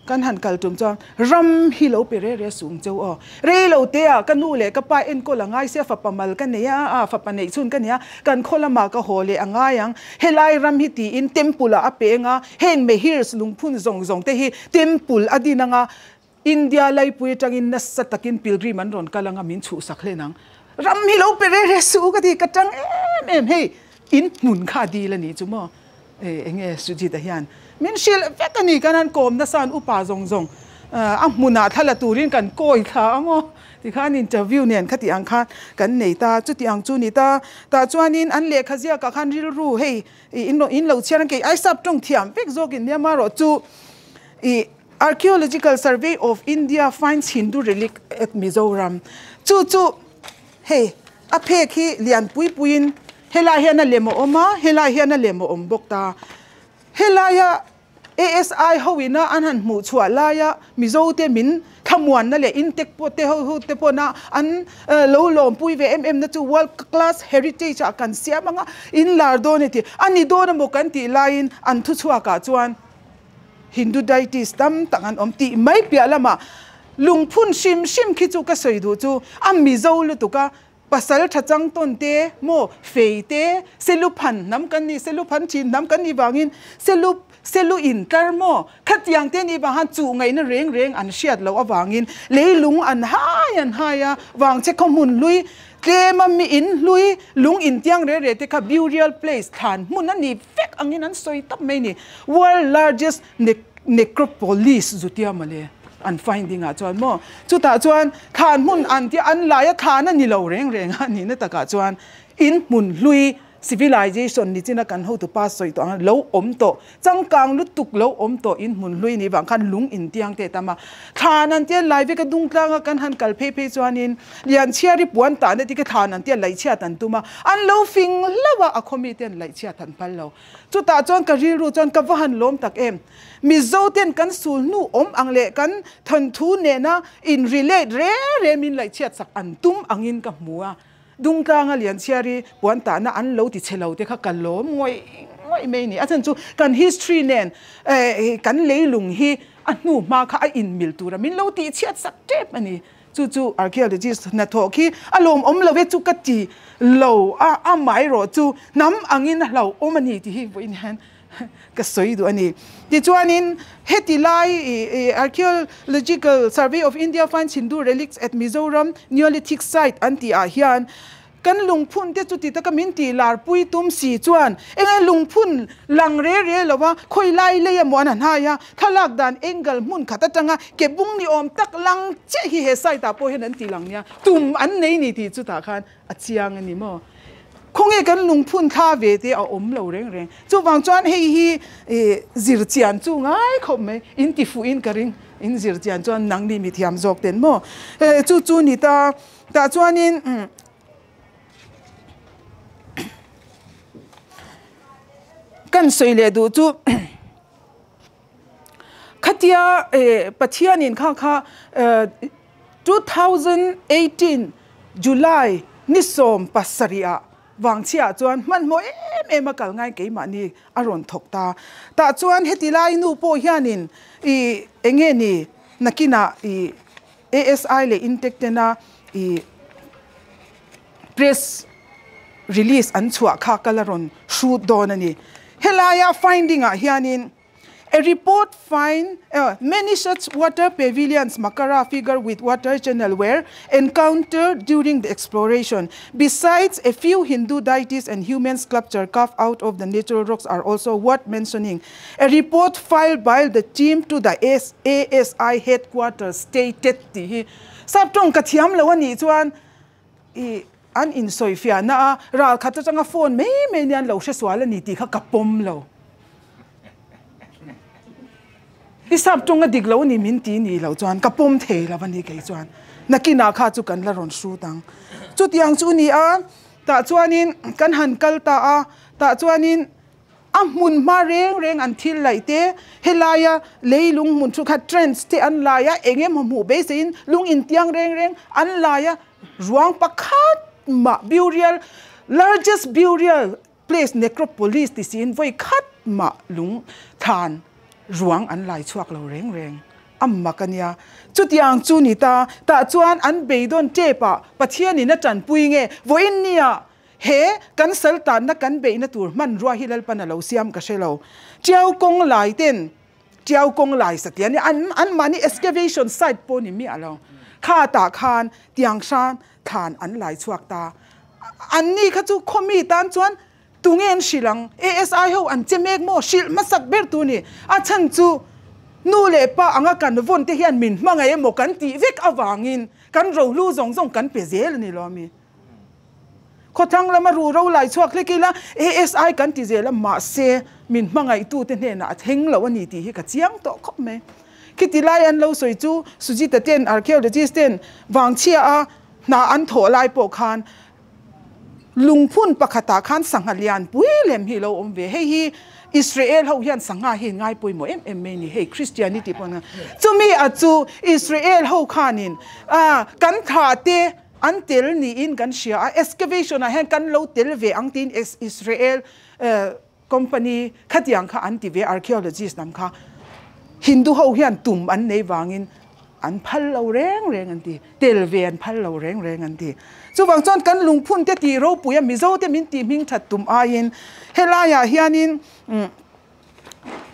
kan han kal tum chuan ram hi lo pe re re sung cheu aw rei lo te ah ka nu leh ka pa enkawl a ngai sia fapa mal ka nei a a fapa neih chhun ka nia kan khaw lamah ka haw leh a ngai ang helai ram hi tiin temple ah a peng a heng mehirs lungphun zawng zawng te hi temple a din anga India laipui atangin nasa takin pilgrim an rawn kal anga min chhuhsak hlen ang. Ram hi lo pe re re suh ka ti, ka tang em em hei in hmun kha a dil a nih chu maw enge Sujit-a hian min hrilh vek a ni kan han kawm nasa an upa zawng zawng a hmunah thla la turin kan kawi thla a maw tikhan interview nen khati ang khan kan nei ta chuti ang chu ni ta tah chuanin an lehkha ziakah khan rilru hei in lo chhiar ang kei ai sap tawng thiam vek zawkin nia marawh chu i Archaeological Survey of India finds Hindu relic at Mizoram chu chu hei a phek hi lian pui puiin helai hian a lem a awm a, helai hian a lem a awm bawk ta. Helaia ASI ho ina an han hmuh chhuah laia Mizo te min thlamuanna leh intek pawh te ho ho te pawhna an lo lawmpui ve em em na chu World Class Heritage ah kan siam anga in lar dawn a ti. A ni dawn emaw kan tih laiin an thuchhuakah chuan Hindu deities tam tak an awm tih mai piah lamah lungphun hrim hrim khi chu ka sawi duh chu a Mizo lutuk a, pasal tha chang tawn te maw fei te seluphan hnam kan ni seluphan thin hnam kan nih vangin selu selu in tlar maw khatiang te nih vang han chuh ngaihna reng reng an hriat loh avangin leilung an hai an hai a vangchhe khawhmun hlui Tlema mi in hlui lung intiang re re te kha burial place thlan hmun a ni vek angin an sawi tap mai ni. World largest necropolis zutia mawle an finding ah chuan maw. Chutah chuan thlan hmun an tia an laia thlan a ni lo reng reng a nihna takah chuan in hmun hlui civilization ni china kan hotu pa sawi tawh ang lo awm tawh Changkang lutuk lo awm tawh in hmun hlui nih vang khan lung intiang te tam a. Thlan an tia lai vek a dung tlang a kan han kal phei phei chuanin Lianchhiari puan tahna ti kha thlan an tia laihchhiat an tum a, an lo fing hlauh a, a khawmi ten laihchhiat an phal lo. Chutah chuan ka rilru chuan ka va han lawm tak em. Mizo ten kan sul hnu awm ang leh kan thawnthu nena in relate re re min laihchhiat sak an tum angin ka hmu a. Dungtlanga Lianchhiari puan tahna an lo ti chhe lo te kha ka lawm ngawih ngawih mai ni. A chhan chu kan history nen kan leilung hi a hnu hma kha a inmil tura min lo tih chhiat sak tep a ni. Chu chu archaeologist hnathawh khi a lawmawm lo e chu ka ti lo a, amaherawh chu hnam angin a hlauhawm a ni tih hi vawiin hian ka sawi duh a ni. Tichuanin heti lai Archaeological Survey of India finds Hindu relics at Mizoram Neolithic site an tih ah hian kan lungphun te chuti taka min tih lar pui tum si chuan enge lungphun lang re re lo a khawi lai lei emaw an han hai a, thlalak dan angle hmun khat atanga ke bung ni awm tak lang chiah hi he site ah pawh hian an ti lang nia tum an nei ni tih chutah khan A chiang a ni maw? Khawnge kan lungphun thla ve te a awm lo reng reng. Chuvang chuan hei hi zir chian chu ngai khawp mai. In ti fuh in ka ring. In zir chian chuan nangni mi thiam zawk ten maw? Chu chu ni ta. Tah chuanin kan sawi leh duh chu khatia Pathianin kha kha 2018 July ni 17 ah Vangchhia ah chuan hmanhmawh em em a kal ngai keimahni a rawn thawk ta. Tah chuan heti lai nu pawh hianin i enge ni nakinah i ASI leh Intec tena i press release an chhuah kha kal a rawn hrut dawn a ni. Helaia finding ah hianin. A report find many such water pavilions makara figure with water channel were encountered during the exploration. Besides, a few Hindu deities and human sculpture carved out of the natural rocks are also worth mentioning. A report filed by the team to the ASI headquarters stated tih hi Saptawng ka thiam lo a nih chuan i an insawifiahna a ral khat atanga phone mai mai nia an lo hresual a ni tih kha ka pawm lo. I Saptawng a dik lo a ni min ti nih loh chuan ka pawm thei lo a ni kei chuan nakinah kha chu kan la rawn hrut ang. Chutiang chu ni a, tah chuanin kan han kal ta a, tah chuanin A hmun hma reng reng an thil laih te, helaia leilung hmun thu kha trends te an lai a, eng emaw hmuh beiseiin lung intiang reng reng an lai a, ruang pakhat mah burial, largest burial place necropolis ti siin vawi khat mah lung than ruang an lai chhuak lo reng reng a mak a nia. Chutiang chu ni ta, tah chuan an beidawn tep ah Pathianin a tanpui nge vawiin nia He kan sal tanna kan beihna tur hmanrua hi Lalpan a lo siam ka hre lo. Tiau kawng lai ten Tiau kawng lai satliah nia an anmahni excavation site pawh ni miah lo. Kha tah khan tiang hran thlan an lai chhuak ta. Anni kha chu khawmi tan chuan tunge an hrilh ang? ASI ho an che mek maw? Hrilh hmasak ber tu ni. A chhan chu nu leh pa anga kan vawn te hian min hmangaih emaw kan tih vek avangin kan rohlu zawng zawng kan pe zel a ni lo ami. Khawthlang lama ru ro lai chhuak hlek ila ASI kan ti zel a, mahse min hmangaihtute hnenah a thleng lo a ni tih hi ka chiang tawh khawp mai. Khiti lai an lo sawi chu Sujita ten archaeologist ten vangchhia a hna an thawh lai pawh khan lungphun pakhatah khan sangha lian pui lem hi lo awm ve. Hei hi Israel ho hian sangha hi ngai pawimawh em em mai a ni. Hei Christianity pawh an chumi a chu Israel ho khanin kan thlah te An tel niin kan hria a, excavation ah hian kan lo tel ve ang tiin Israel company khatiang kha an ti ve, archaeologist lam kha Hindu ho hian tum an nei vangin an phal lo reng reng an ti, tel ve an phal lo reng reng an ti. Chuvang chuan kan lungphun te tih ropui a Mizo te min tih hming that tum aiin helaiah hianin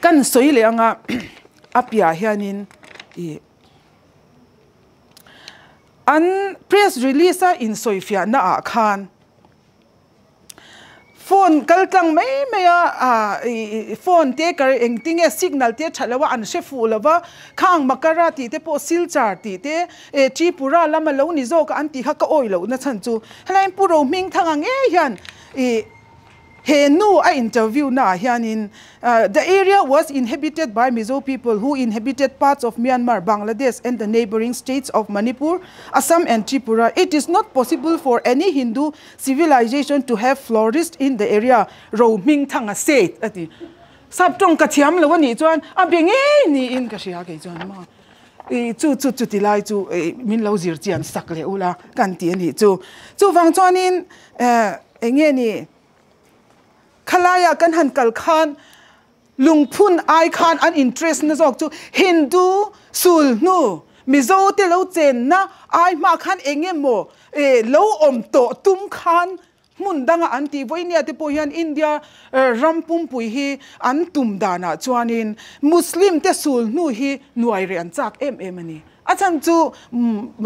kan sawi leh anga a piah hianin ih An press release a insawifiahna ah khan phone kal tlang mai mai a phone te kar engtinge signal te tha lo a an hre fuh lo va, khang Makara tih te pawh Silchar tih te Tripura lama lo ni zawk a an tih kha ka awih lohna chhan chu helai Pu Rohmingthanga ngei hian ih He nu a interview na ah hianin The area was inhabited by Mizo people who inhabited parts of Myanmar, Bangladesh and the neighbouring states of Manipur, Assam and Tripura. It is not possible for any Hindu civilization to have flourished in the area, Rohmingthanga said a ti. Sap tawng ka thiam lo a nih chuan a be ngei niin ka hria kei chuan maw i chu chu chuti lai chu min lo zir chian sak leh ula kan ti a nih chu. Chuvang chuanin Eng nge ni? Khalaia kan han kal khan lungphun ai khan an interest na zawk chu Hindu sul hnu Mizo te lo chenna ai hma khan eng nge maw lo awm tawh tum khan hmun danga an tih vawinia te pawh hian India ram pumpui hi an tum danah chuanin Muslim te sul hnu hi nuai reh an chak em em a ni. A chhan chu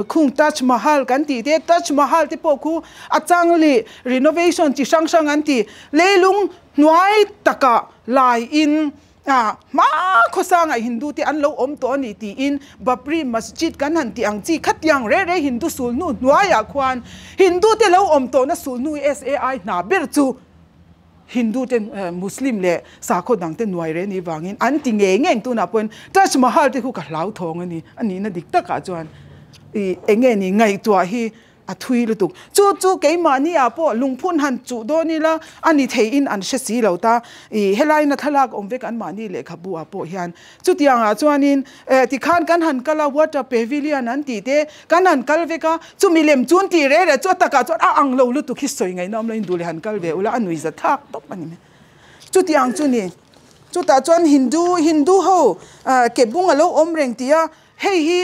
khung Taj Mahal kan tih te, Taj Mahal te pawh khu a chang leh renovation chi hrang hrang an ti. Leilung hnuai takah laiin hma khawsangah Hindu te an lo awm tawh a ni tiin Babri Masjid kan han tih ang chi khatiang reh reh Hindu sulhnu hnuaiah khuan Hindu te lo awm tawhna sulhnu SAI hna ber chu Hindu te Muslim leh sakhaw dang te nuai reh ni vangin an ti ngei ngei tunah pawhin Taj Mahal te khu ka hlauthawng a ni a nihna dik takah chuan ih eng nge ni ngaihtuah hi a thui lutuk chu chu keimahni ah pawh lungphun han chuh dawn ila a ni theihin an hre si lo ta ih helaina thlalak awm vek anmahni lehkhabu ah pawh hian Chutiangah chuanin eh tikhan kan han kal a, water pavilion an tih te kan han kal vek a, chumi lem chun tih reh reh chu a takah chuan a ang lo lutuk hi sawi ngaihna awm lo in duh leh han kal ve ula a nui za thak tawp a ni mai. Chutiang chu ni. Chutah chuan Hindu Hindu ho ah ke bung a lo awm reng tih a. Hei hi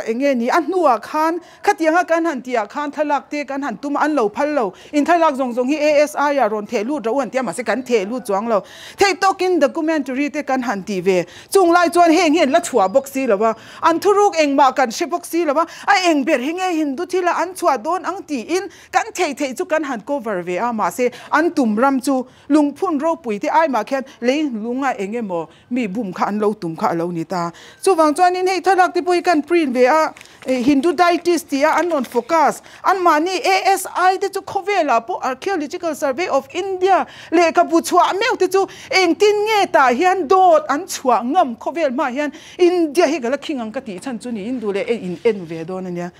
enge ni a hnuah khan khatianga kan han tihah khan thlalak te kan han tum a, an lo phal lo. In thlalak zawng zawng hi ASI ah rawn theh lut ro an ti a, mahse kan theh lut chuang lo. Theih tawkin documentary te kan han tih ve. Chung lai chuan heng hi an la chhuah bawk si lo a, an thuruk engmah kan hre bawk si lo a, a eng ber hi nge Hindu thila an chhuah dawn ang tiin kan theih theih chu kan han cover ve a, mahse an tum ram chu lungphun ropui te ai mah khian lei lunga eng emaw Mi bum kha an lo tum kha a lo ni ta. Chuvang chuanin hei thlalak te pawh hi kan print ve a, Hindu deities tih a an rawn focus. Anmahni ASI te chu khawvelah pawh Archaeological Survey of India lehkhabu chhuah meuh te chu engtin nge tah hian dawt an chhuah ngam khawvel hmaah hian India hi ka la khing ang ka tih chhan chu niin duh leh e in en ve dawn a nia.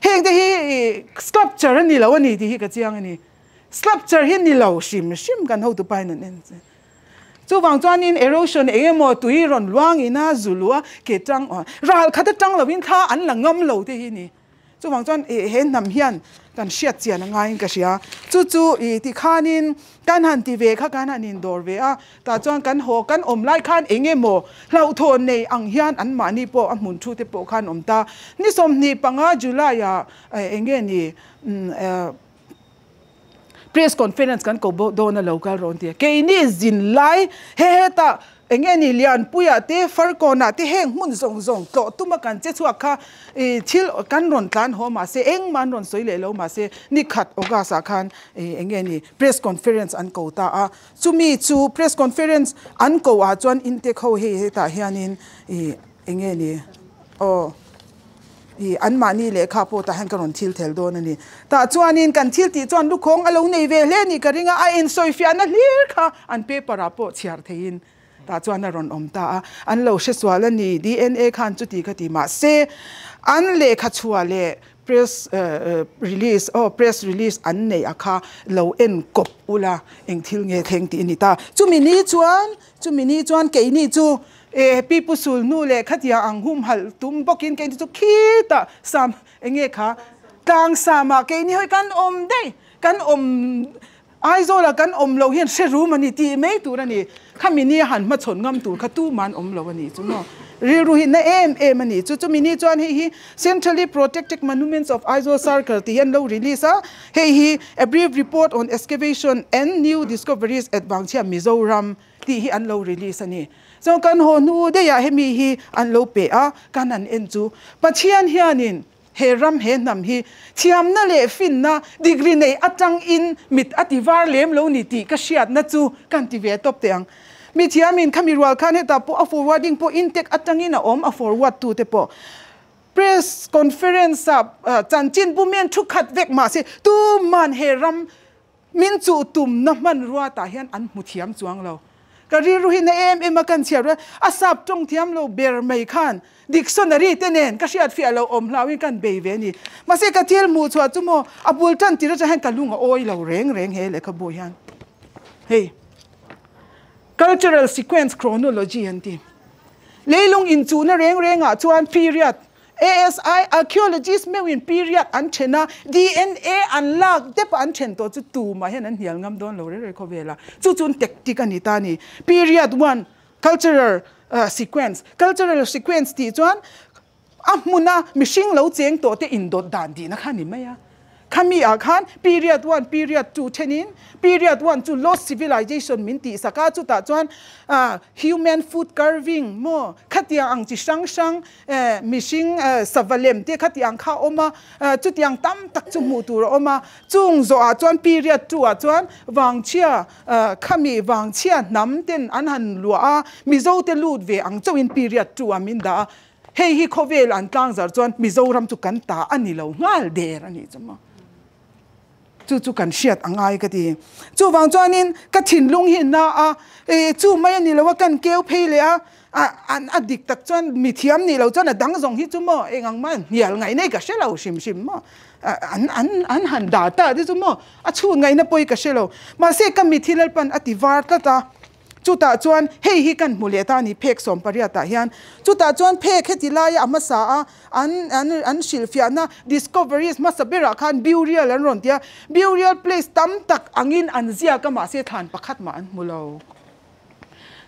Heng te hi sculpture a ni lo a ni tih hi ka chiang a ni. Sculpture hi ni lo hrim hrim kan hotupa in an en che. Chuvang chuanin erosion eng emaw tui rawn luang ina zu luh a ke tang ral khat atang lovin thla an la ngam lo te hi ni. Chuvang chuan he hnam hian kan hriat chian a ngaiin ka hria. Chu chu i ti khanin kan han ti ve kha kan han indawr ve a, tah chuan kan haw kan awm lai khan eng emaw hlauhthawn nei ang hian anmahni pawh a hmun thu te pawh khan awm ta. Ni 25 July ah eng nge ni Press conference kan ko dawn a lo kal rawn ti a, keini zin lai he hetah eng nge ni Lianpuia te Farkawnah te heng hmun zawng zawng tlawh tuma kan che chhuak kha ih thil kan rawn tlan haw mahse engmah an rawn sawi leh lo mahse ni khat August ah khan ih eng nge ni press conference an ko ta a, chumi chu press conference an ko ah chuan intake ho hei hetah hianin ih eng nge ni aw. I anmahni lehkha pawh tah hian ka rawn thil thel dawn a ni. Tah chuanin kan thil tih chuan lukhawng a lo nei ve hle a nih ka ring a, a insawifiahna hlir kha an paper ah pawh chhiar theihin tah chuan a rawn awm ta a. An lo hresual a ni, DNA khan chuti kha ti mahse an lehkha chhuah leh press release aw press release an neih a kha lo en kawp ula eng thil nge thleng tih a ni ta. Chumi ni chuan chumi ni chuan keini chu E pi pu sul hnu leh khatia ang humhalh tum bawkin keini chu khitah sam enge kha tlang samah keini hawi kan awm daih kan awm Aizawlah kan awm loh hian hre rum a ni tih mai tur a ni khami nia han hmachhawn ngam tur kha tuman awm lo a ni chu maw rilru hi na em em a ni chu chumi ni chuan hei hi Centrally Protected Monuments of Aizawl Circle tih hi an lo release a hei hi A Brief Report on Excavation and New Discoveries at Vangchhia Mizoram tih hi an lo release a ni. Chuan kan haw hnu daih ah hemi hi an lo pe a, kan han en chu Pathian hianin he ram he hnam hi thiamna leh finna degree nei atang in mit a ti var lem lo ni tih ka hriatna chu kan ti ve tawp teh ang. Mi thiamin khami rual khan hetah pawh a forwarding pawh intake atangin a awm a forward tu te pawh press conference ah chanchin bumian thu khat vek mahse tuman he ram Min chuh tumna hmanrua tah hian an hmu thiam chuang lo. Ka rilru hi na em em a kan chhiar rual a sap tawng thiam lo ber mai khan dictionary te nen ka hriat fiah lo awm hlauhin kan bei ve a ni. Mahse ka thil hmuh chhuah chu maw a bul tan tir atang hian ka lung a awi lo reng reng he lehkhabu hian. Hei cultural sequence chronology an ti. Leilung inchuhna reng rengah chuan period ASI archaeologist meuhin period an then a, DNA an lak dep a an then tawh chu tumah hian an hnial ngam dawn lo reng reng khawvel a, chu chu an tactic a ni ta a ni. Period one, cultural sequence, cultural sequence tih chuan a hmuna mihring lo cheng tawh te indawt dan tihna kha a ni mai a. Khami ah khan period one, period two thenin period one chu lost civilization min tih sak a, chutah chuan human foot carving maw khatiang ang chi hrang hrang mihring sava lem te khatiang kha a awm a, chutiang tam tak chu hmuh tur a awm a, chung zawh ah chuan period two ah chuan vangchhia khami vangchhia hnam ten an han luah a, Mizo te lut ve ang chauhin period two ah min dah a. Hei hi khawvel an tlangzar chuan Mizoram chu kan ta a ni lo nghal der a nih chu maw. Chu chu kan hriat a ngai ka ti. Chuvang chuanin ka thinlung hi na a, e chu mai a ni lo a kan keu phei leh a, an a dik tak chuan mi thiam nih lo chuan a dang zawng hi chu maw eng ang mah hnial ngaih nei ka hre lo hrim hrim maw. An an an han dah ta te chu maw a chhun ngaihna pawi ka hre lo. Mahse ka mithi Lalpan a ti var tlat a. Chutah chuan hei hi kan hmu leh ta a ni phek 18 ah hian. Chutah chuan phek heti laia a hmasa a an an an hrilhfiahna discoveries hmasa berah khan burial an rawn ti a, burial place tam tak angin an ziak a mahse thlan pakhat mah an hmu lo.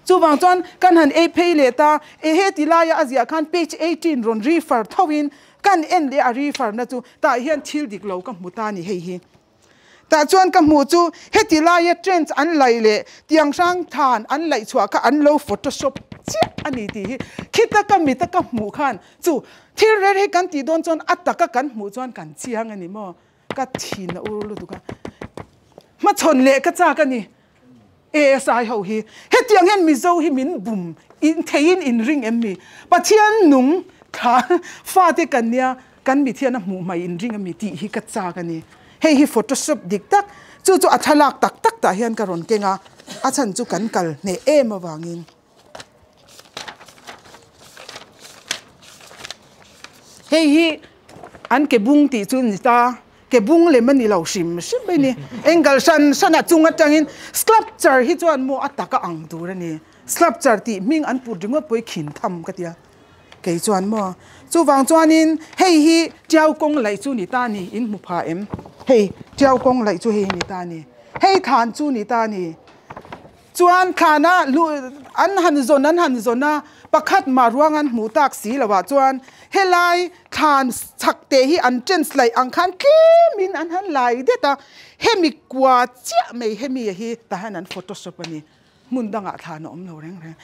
Chuvang chuan kan han ei phei leh ta, ehe ti laia a ziah khan page 18 rawn refer tho in kan en leh a refer na chu tah hian thil dik lo ka hmu ta ni hei hi. Tah chuan ka hmuh chu heti laia trench an laih leh tiang hrang than an laih chhuah kha an lo photoshop chiah a ni tih hi khita ka mita ka hmuh khan chu thil rel hi kan tih dawn chuan a taka kan hmuh chuan kan chiang a ni maw? Ka thin a ur lutuk a, hmachhawn leh ka chak a ni. ASI ho hi hetiang hian Mizo hi min bum in theiin in ring em mi? Pathian nung thla fate kan nia kan mit hian a hmuh hmai in ring ami tih hi ka chak a ni. Hei hi photoshop dik tak chu chu a thlalak tak tak tah hian ka rawn keng a, a chhan chu kan kal hneh em avangin. Hei hi an ke bung tih chu ni ta, ke bung lem a ni lo hrim hrim mai ni. Angle hran hran a chung atangin sculpture hi chuan maw a taka ang tur a ni. Sculpture tih hming an put ringawt pawh hi khin tham ka tia kei chuan maw. Chuvang chuanin hei hi Tiau kawng laih chu ni ta ni, in hmu pha em? Hei Tiau kawng laih chu hei hi ni ta ni, hei thlan chu ni ta ni. Chuan thlana luh an han zawn an han zawn a, pakhat mah ruang an hmuh tak si lo ah chuan helai thlan chhak te hi an chance laih ang khan tlemin an han lai det a, hemi kua chiah mai hemi hi tah hian an photoshop a ni, hmun dangah thlan a awm lo reng reng.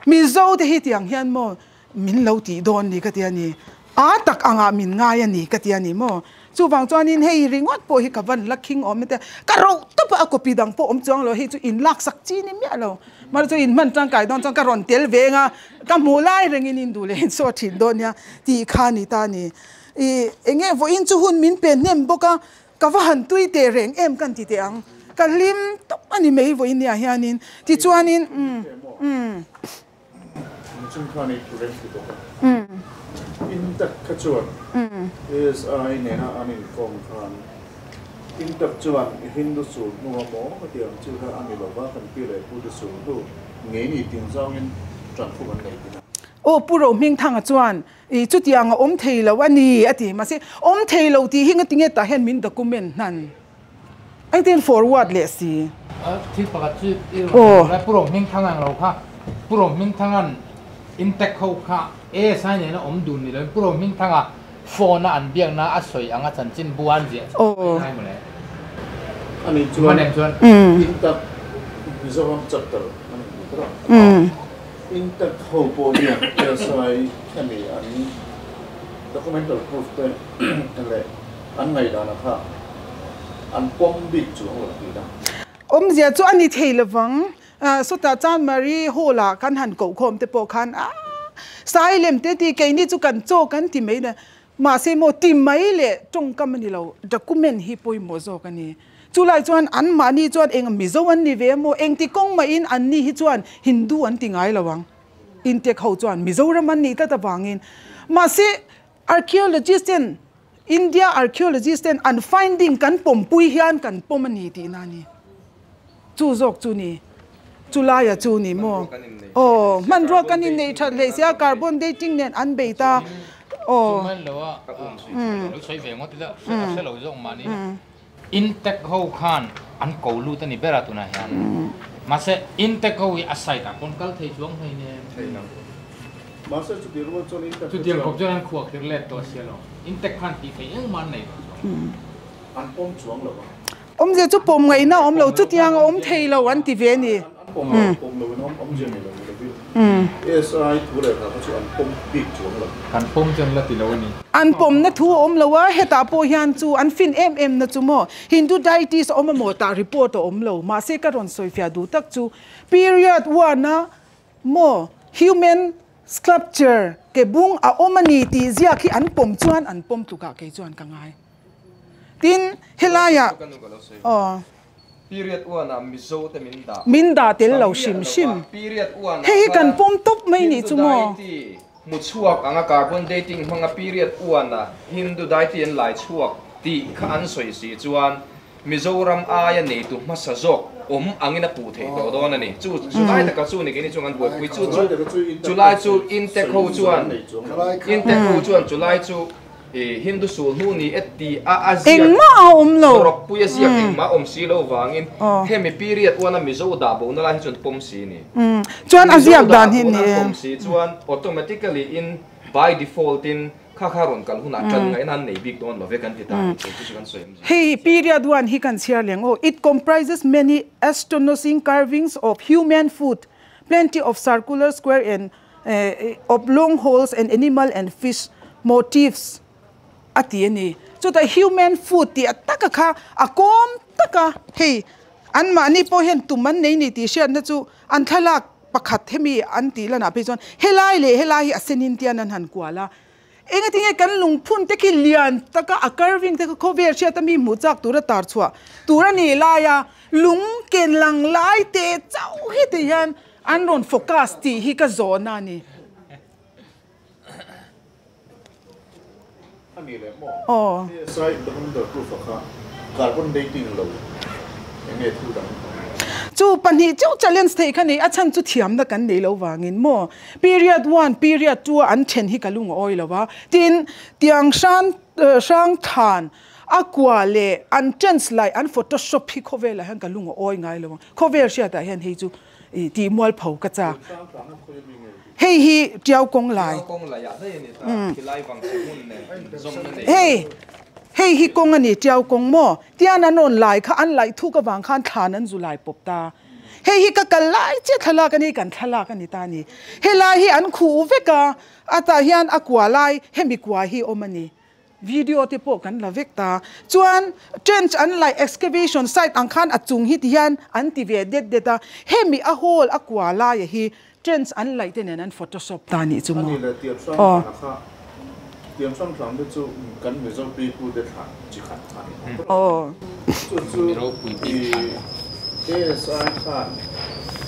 Mizo te hi tiang hian maw min lo tih dawn ni ka ti a ni, a tak angah min ngai a ni ka ti a ni maw? Chuvang chuanin hei ringawt pawh hi ka van la khing awm ete, ka roh tawp a, a copy dang pawh awm chuang lo, hei chu in laksak chi ni miah lo, mahse chu in hman tangkai dawn chuan ka rawn tel veng a, ka hmuh lai rengin in duh leh in saw thin dawn nia tih kha ni ta ni. Ih enge vawiin chu hun min pe hnem bawk a, ka va han tui teh reng em kan ti teh ang, ka hlim tawp a ni mai vawiin nia hianin, tichuanin umm umm. Chung khan i thu reng ti bawk a. Intak kha chuan ASI nena an inkawm khan Intak chuan Hindu sul hnu a maw hetiang chi kha a ni lova, kan pi leh pu te sul hnu ngei ni ting zawngin tanfuk an nei thin a. Aw Pu Rohmingthanga chuan i chutiang a awm thei lo a ni a ti. Mahse awm thei lo tih hi ngatinge tah hian min document hnan. Engtin forward leh si. Thil pakhat chu i rawn sawi lai Pu Rohmingthangan lo kha Pu Rohmingthangan intact ho kha ASI nena awm dun ni loin Pu Rohmingthanga phone a an biakna a sawi anga chanchin bu an ziah chu a ngai mawle. Ani chuan intact Mizoram chapter a ni tih kha a intact ho pawh hian ASI hemi an documental proof te leh An ngaihdan a kha an pawm bik chuang lo tih na. Awmzia chu a ni thei lovang. Sawtah chuan Marie Hall ah kan han kohkhawm te pawh khan aah Sailem te ti keini chu kan chaw kan ti mai na mahse maw ti mai leh tawngkam a ni lo document hi pawimawh zawk a ni. Chulai chuan anmahni chuan eng Mizo an ni ve maw engti kawng mahin anni hi chuan Hindu an ti ngai lo ang. Intek ho chuan Mizoram an nih tlat avangin mahse Archaeologist ten India archaeologist ten an finding kan pawmpui hian kan pawm a ni tihna a ni. Chu zawk chu ni. Chu laia chu ni maw? Aw, hmanrua kan inneih that hlei sia, carbon dating nen an bei ta. Aw. Chu mai lo a, lo sawi ve ngawt ila, a hre lo zawk mahni. Intact ho khan an ko lut a ni ber a tunah hian. Mahse intact ho hi a side ah pawn kal thei chuang hlei nen. Thei lo. Mahse chuti rual chuan intact ho chuan. Chutiang khawp chuan an khuah khir let tawh sia lo. Intact khan tih theih engmah an nei tawh chuang. An pawm chuang lo a. Awmzia chu pawm ngaihna a awm lo, chutiang a awm thei lo an ti ve a ni. An pawm lo, pawm lo in awmzia nei lo ni lovin ASI thu leh hla kha chu an pawm bik chuang lo. Kan pawm chu an la ti lo a ni. An pawmna thu a awm lo a, hetah pawh hian chu an fin em em na chu maw Hindu deities a awm emaw tah report a awm lo, mahse ka rawn sawifiah duh tak chu period one a maw human sculpture ke bung a awm a ni tih ziak hi an pawm chuan an pawm tlukah kei chuan ka ngai. Tin, helaiah aw. Period one ah Mizo te min dah. Min dah tel lo hrim hrim. Period one ah Hei hi kan pawm tawp mai nih chu maw? Hindu deity hmu chhuak anga carbon dating hmanga period one ah Hindu deity an lai chhuak tih kha an sawi si chuan Mizoram aia neitu hmasa zawk awm angin a puh theih tawh dawn a ni. Chu chulai taka chu ni keini chung an buaipui chu chu chulai chu Intek ho chuan Intek ho chuan chulai chu. Hindu sulhnu ni e ti a a ziak Engmah a awm lo. Rawpui a ziak engmah a awm si lo vangin hemi period uana Mizo dah bohna lai hi chuan pawm si ni. Chuan a Mizo ziak dah dan hi bohna ni e. pawm si chuan automatically in by default in kha kha rawn kal hunah tan ngaihna an nei bik dawn lo ve kan ti ta ni chu chu kan sawi awm zia. Hei period one hi kan chhiar leng aw. It comprises many astonishing carvings of human foot, plenty of circular, square and oblong holes and animal and fish motifs a ti a ni. Chutah human foot tih a taka kha a kawm taka hei anmahni pawh hian tum an nei ni tih hriatna chu an thlalak pakhat hemi an tih lanah phei chuan helai leh helai hi a senin tian an han kual a. Engatinge kan lungphun te khi lian taka a carving te kha khawvel hriata mi hmuh chak tura tar chhuah tur a nih laia lung ken lang lai te chauh hi ti hian An rawn focus tih hi ka zawhna a ni. A ni leh maw? Aw. PSI Bahamdar proof a kha carbon dating lo eng nge thu dang? Chu pahnih chauh challenge theih kha ni, a chhan chu thiamna kan nei lo vangin maw? Period one, period two a an then hi ka lung a awi lo va, tin tiang hran hrang than a kua leh an chance laih an photoshop hi khawvelah hian ka lung a awi ngai lo ang, khawvel hriatah hian hei chu I tih mualpho ka chak. Hei hi Tiau kawng lai. Hei hei hi kawng a ni Tiau kawng maw? Tian an rawn lai kha an laih thuk avang khan thlan an zu lai pawp ta. Hei hi ka kal lai chiah thlalak a ni kan thlalak a ni ta a ni. Helai hi an khuh vek a, a tah hian a kua lai hemi kua hi awm a ni. Video te pawh kan la vek ta. Chuan trench an laih excavation site ang khan a chung hi ti hian an ti ve det det a, hemi a hall a kua laia hi trench an laih te nen an photoshop ta nih chu maw. Ani leh tiam hrang hrang kha tiam hrang hrang te chu kan Mizo pipu te thlan chi khat a ni bawk. Chu chu i ASI khan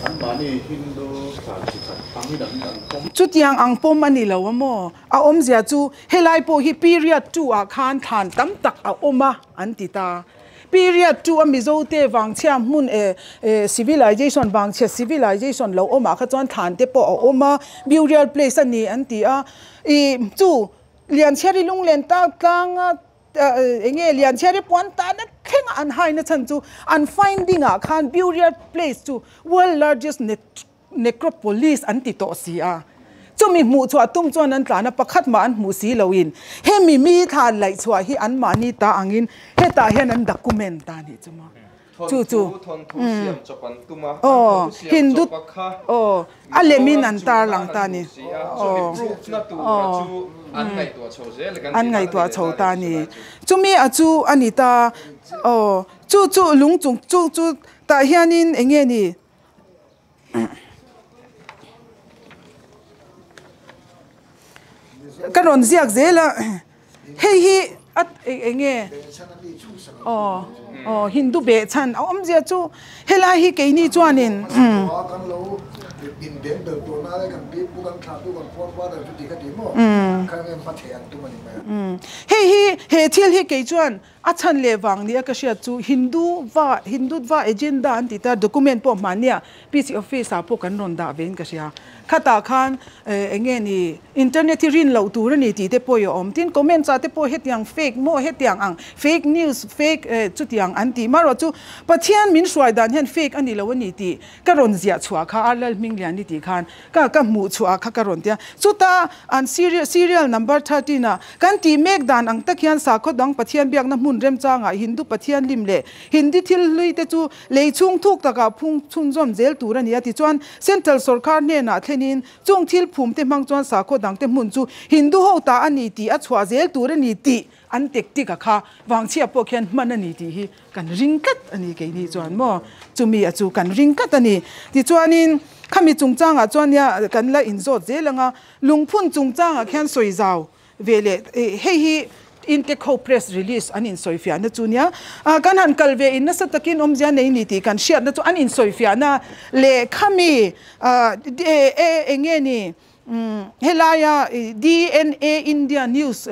anmahni Hindu thlan chi khat angin an pawm. Chutiang ang pawm a ni lo a maw? A awmzia chu helai pawh hi period two ah khan thlan tam tak a awm a an ti ta. Period two a Mizo te vangchhia hmun eh civilization vangchhia civilization lo awm ah kha chuan thlan te pawh a awm a, burial place a ni an ti a. Ih chu Lianchhiari lunglen tak tlang a enge Lianchhiari puan tahna thleng a an haina chhan chu an finding ah khan burial place chu world largest Necropolis an ti tawh si a, chumi hmuh chhuah tum chuan an tlan a, pakhat mah an hmuh si loin hemi mi thlan laih chhuah hi anmahni ta angin hetah hian an document ta nih chu maw. Chu chu aw Hindu aw a lemin an tarlang ta ni aw aw an ngaihtuah chho ta ni chumi a chu a ni ta aw chu chu lung chung chu chu tah hianin eng nge ni. Ka rawn ziak zel a, hei hi a eng nge aw aw Hindu behchhan a awmzia chu helai hi keini chuanin hei hi he thil hi kei chuan A chhan leh vang nia ka hriat chu Hindu va Hindutva agenda an ti ta document pawh hmahnia PC office ah pawh kan rawn dah vein ka hria. Khatah khan eng nge ni internet hi rin loh tur a ni tih te pawh i awm. Tin comments ah te pawh hetiang fake maw hetiang ang fake news fake chutiang an tih marawh chu Pathian min hruai dan hian fake a ni lo a ni tih ka rawn ziah chhuah kha a Lalhminglian i tih khan Ka ka hmuh chhuah ah kha ka rawn ti a, chuta an serial serial number 13 ah kan tih mek dan ang tak hian sakhaw dang Pathian biakna hmun remchangah Hindu Pathian lim leh Hindi thil hlui te chu lei chhung thuk takah phung chhunzawm zel tur a ni a tichuan Central sawrkar hnenah thlenin chung thil phum te hmang chuan sakhaw dang te hmun chu Hindu ho ta a ni tih a chhuah zel tur a ni tih an tactic a kha vangchhia pawh khian hman a ni tih hi kan ring tlat a ni keini chuan maw chumi a chu kan ring tlat a ni tichuanin khami chungchangah chuan nia kan la inzawt zel anga lungphun chungchangah khian sawi zau ve leh hei hi intake ho press release an insawifiahna chu nia kan han kal ve in nasa takin awmzia nei ni tih kan hriatna chu an insawifiahna leh khami eng nge ni Helaia DNA India News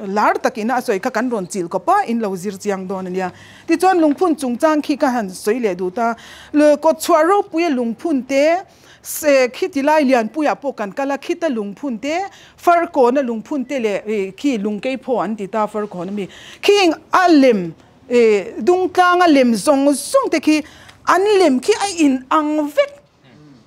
lar takin a sawi kha kan rawn chilh kawp a, in lo zir chiang dawn a nia. Tichuan lungphun chungchang khi ka han sawi leh duh ta. Kawtchhuah ropuia lungphun te, Khiti lai Lianpuiah pawh kan kal a, khita lungphun te, Farkawna lungphun te leh khi lungkeiphaw an ti ta Farkawn ami khing a lem dungtlanga lem zawng zawng te khi an lem khi a in ang vek.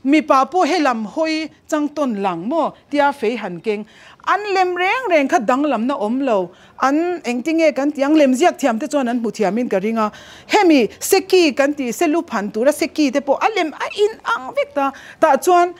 Mipa pawh helam hawi changtawn lang maw tia fei han keng. An lem reng reng kha danglamna awm lo. An engtinge kan tih ang lem ziak thiam te chuan an hmu thiamin ka ring a. Hemi seki kan tih selu phan tura seki te pawh a lem a in ang vek ta. Tah chuan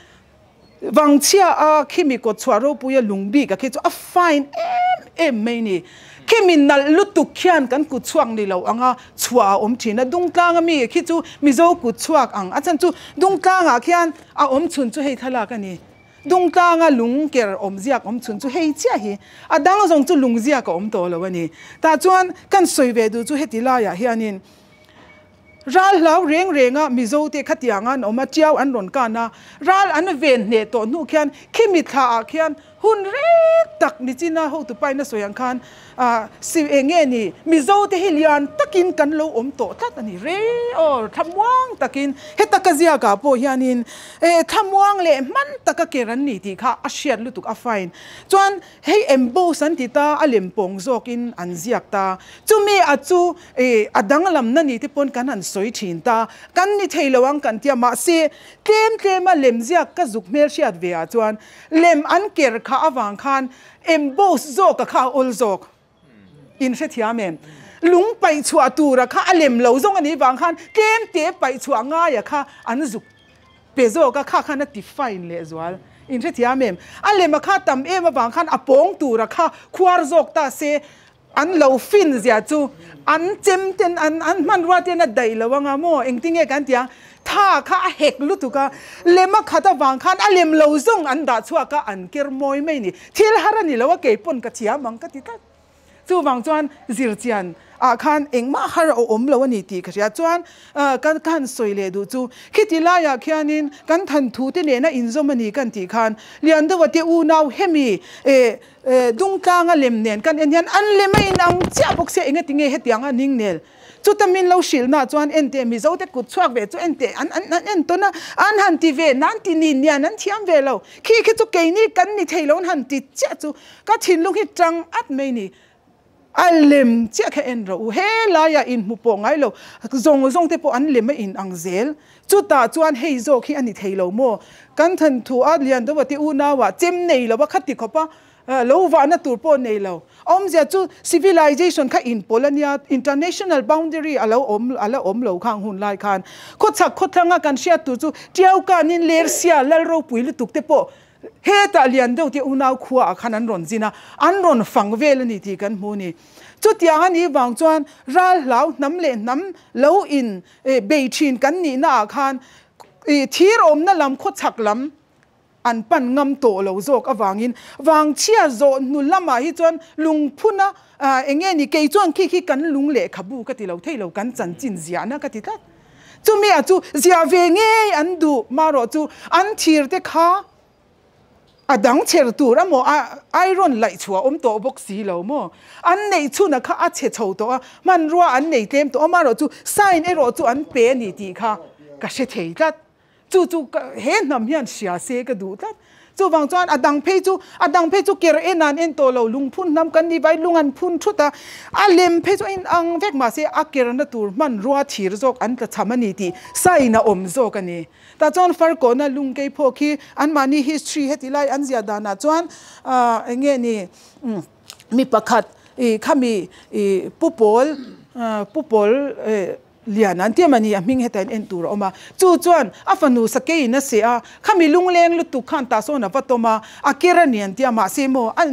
Vangchhia a khimi kawt chhuah ropuia lung bik a khi chu a fine em em mai ni. Khimi nalh lutuk khian kan kut chhuak ni lo anga chhuah a awm thin a. Dungtlang ami khi chu Mizo kut chhuak ang a chhan chu Dungtlangah khian a awm chhun chu hei thlalak a ni. Dungtlanga lung ker awm ziak awm chhun chu hei chiah hi a dang zawng chu lung ziak a awm tawh lo a ni. Tah chuan kan sawi ve duh chu heti laiah hianin Ral hlau reng renga Mizote khatiang an awm a, tiau an rawn kan a, ral an ven hneh tawh hnu khian khimi thlaah khian hun rek tak nichina hotu paina sawi ang khan si eng nge ni Mizote hi lian takin kan lo awm tawh tlat a ni re aw thlamuang takin heta ka ziakah pawh hianin thlamuang leh hman taka ker an ni tih kha a hriat lutuk a fine chuan Hei emboss an ti ta, a lem pawng zawkin an ziak ta. Chumi a chu eh a danglamna ni te pawn kan han sawi thin ta. Kan ni thei lo ang kan tia, mahse tlem tlema lem ziak ka zuk hmel hriat ve ah chuan lem an ker kha avang khan emboss zawka kha a awl zawk. In hrethiam em? Lung paih chhuah tura kha a lem lo zawng a nih vang khan tlem te paih chhuah ngaia kha an zuk pe zawk a, kha khan a ti fine leh zual. In hrethiam em? A lem a kha tam em avang khan a pawng tura kha khuar zawk ta se an lo fin zia chu an chem ten an an hmanrua ten a daih lo anga maw? Engtinge kan ti ang? Tha kha a hek lutuk a, lem a khat avang khan a lem lo zawng an dah chhuak a, an ker mawi mai ni. Thil har a ni lo a, kei pawn ka thiam ang ka ti tlat. Chuvang chuan zirchian ah khan engmah har a awm lo a ni tih ka hria. Chuan kan ka han sawi leh duh chu khiti laiah khianin kan thanthu te nena inzawm a ni kan tih khan Liandova te unau hemi Dungtlanga lem nen kan en hian an lem a inang chiah bawk sia engatinge hetiang a ning nel. Chuta min lo hrilh na chuan enteh Mizo te kut chhuak ve chu enteh an an an en tawn a, an han ti ve nan ti ni nian an thiam ve lo. Khi khi chu keini kan ni thei lo an han ti chiah chu ka thinlung hi tang at mai ni. A lem chiah kha en rawh u, he laiah inhmu pawh ngai lo zawng zawng te pawh an lem a in ang zel. Chutah chuan hei zawk hi a ni thei lo maw? Kan thanthu a lian deuh a ti unau ah chem nei lo a kha ti khawp a, Lo vahna tur pawh nei lo. Awmzia chu civilization kha inpawlh a nia, international boundary a lo awm a la awm lo khang hun lai khan. Khawchhak khawthlanga kan hriat tur chu Tiaukanin Lersia lal ropui lutuk te pawh hetah lian deuh te unau khua ah khan an rawn zin a, an rawn fang vel a ni tih kan hmu a ni. Chutiang a nih vang chuan ral hlau hnam leh hnam lo in bei thin kan nihna ah khan thir awmna lam khawchhak lam An pan ngam tawh lo zawk avangin vangchhia zawh hnu lamah hi chuan lungphuna eng nge ni kei chuan khi khi kan lung lehkhabu ka ti lo thei lo kan chanchin ziahna ka ti tlat. Chumi a chu ziah ve ngei an duh marawh chu an thir te kha a dang chher tur a maw a iron laih chhuah awm tawh bawk si lo maw an neih chhuna kha a chhe chho tawh a hmanrua an nei tlem tawh a marawh chu sign erawh chu an pe a ni tih kha ka hre thei tlat. Chu chu he hnam hian hria se ka duh tlat. Chuvang chuan a dang phei chu, a dang phei chu ker en an en tawh lo, lungphun hnam kan ni vai lung an phun thut a, a lem phei chu a inang vek mahse a kerna tur hmanrua thir zawk an tla cham a ni tih sign a awm zawk a ni. Tah chuan Farkawna lung kei phawk hi anmahni history heti lai an ziah danah chuan eng nge ni mi pakhat khami pu pawl pu pawl Lian an ti a mani a hming heta in en tur a awm a, chu chuan a fanu sakei in a seh a, khami lungleng lutuk khan tah sawn a va tawm a, a ker a ni an ti a, mahse maw a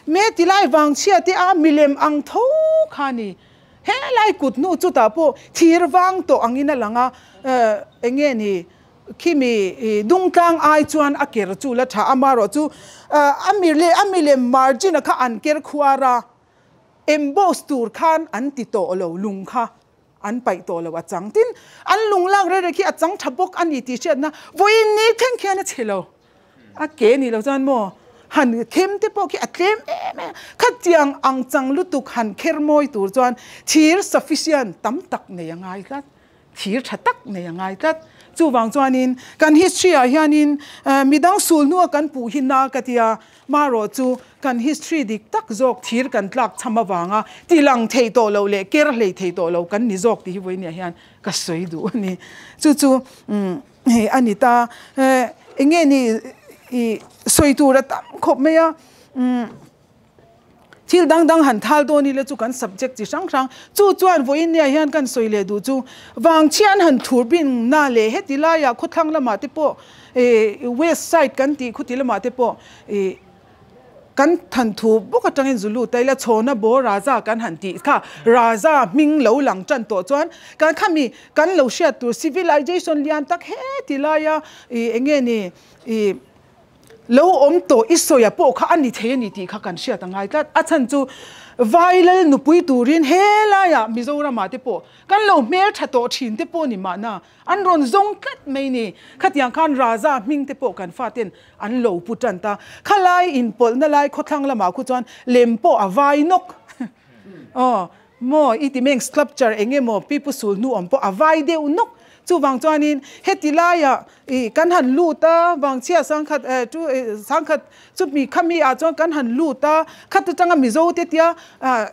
me ti lai vang chhia te a milem ang tho kha a ni, he lai kut hnu chutah pawh thir vang tawh angin a lang a, eng nge ni khimi dungtlang ai chuan a ker chu la tha a, amaherawh chu a milem margin a kha an ker khuar a. Emboss tur khan an ti tawh lo, lung kha an paih tawh lo a chang. Tin, an lung lak rei rei khi a chang tha bawk a ni tih hriatna vawiin ni thleng khian a chhe lo. A ke ni lo chuan maw han khem te pawh khi a tlem em em. Khatiang ang chang lutuk han kher mawi tur chuan thir sufficient tam tak nei a ngai tlat. Thir tha tak nei a ngai tlat. Chuvang chuanin kan history ah hianin midang sul hnua kan puh hi na ka tia, marawh chu kan history dik tak zawk thir kan tlak cham avanga ti lang thei tawh lo leh ker hlei thei tawh lo kan ni zawk tih hi vawinia hian ka sawi duh a ni. Chu chu hei a ni ta. Enge ni i sawi tur a tam khawp mai a. Thil dang dang han thal dawn ila chu kan subject chi hrang hrang chu chuan vawiin nia hian kan sawi leh duh chu vangchhia an han thur bin na leh heti laiah khawthlang lamah te pawh west side kan tih khuti lamah te pawh kan than thu bawk atangin zu lut a ila chhawna baw Raja kan han tih kha Raja hming lo lang tan tawh chuan kan khami kan lo hriat tur civilization lian tak heti laia eng nge ni Lo awm tawh i sawia pawh kha a ni thei a ni tih kha kan hriat a ngai tlat. A chhan chu Vailal nupui turin he laiah Mizoramah te pawh kan lo hmel tha tawh thin te pawh ni mahna an rawn zawng tlat mai ni. Khatiang khan Raja hming te pawh kan faten an lo pu tan ta. Khalai inpawlhna lai khawthlang lamah khu chuan lem pawh a vai nawk. Aw maw i ti meng sculpture eng emaw pipu sul hnu awm pawh a vai deuh nawk. Chuvang chuanin heti laiah I kan han lut a, Vangchhia sangkhat eh chu sangkhat chu mi khami ah chuan kan han lut a, khat atanga Mizo te tia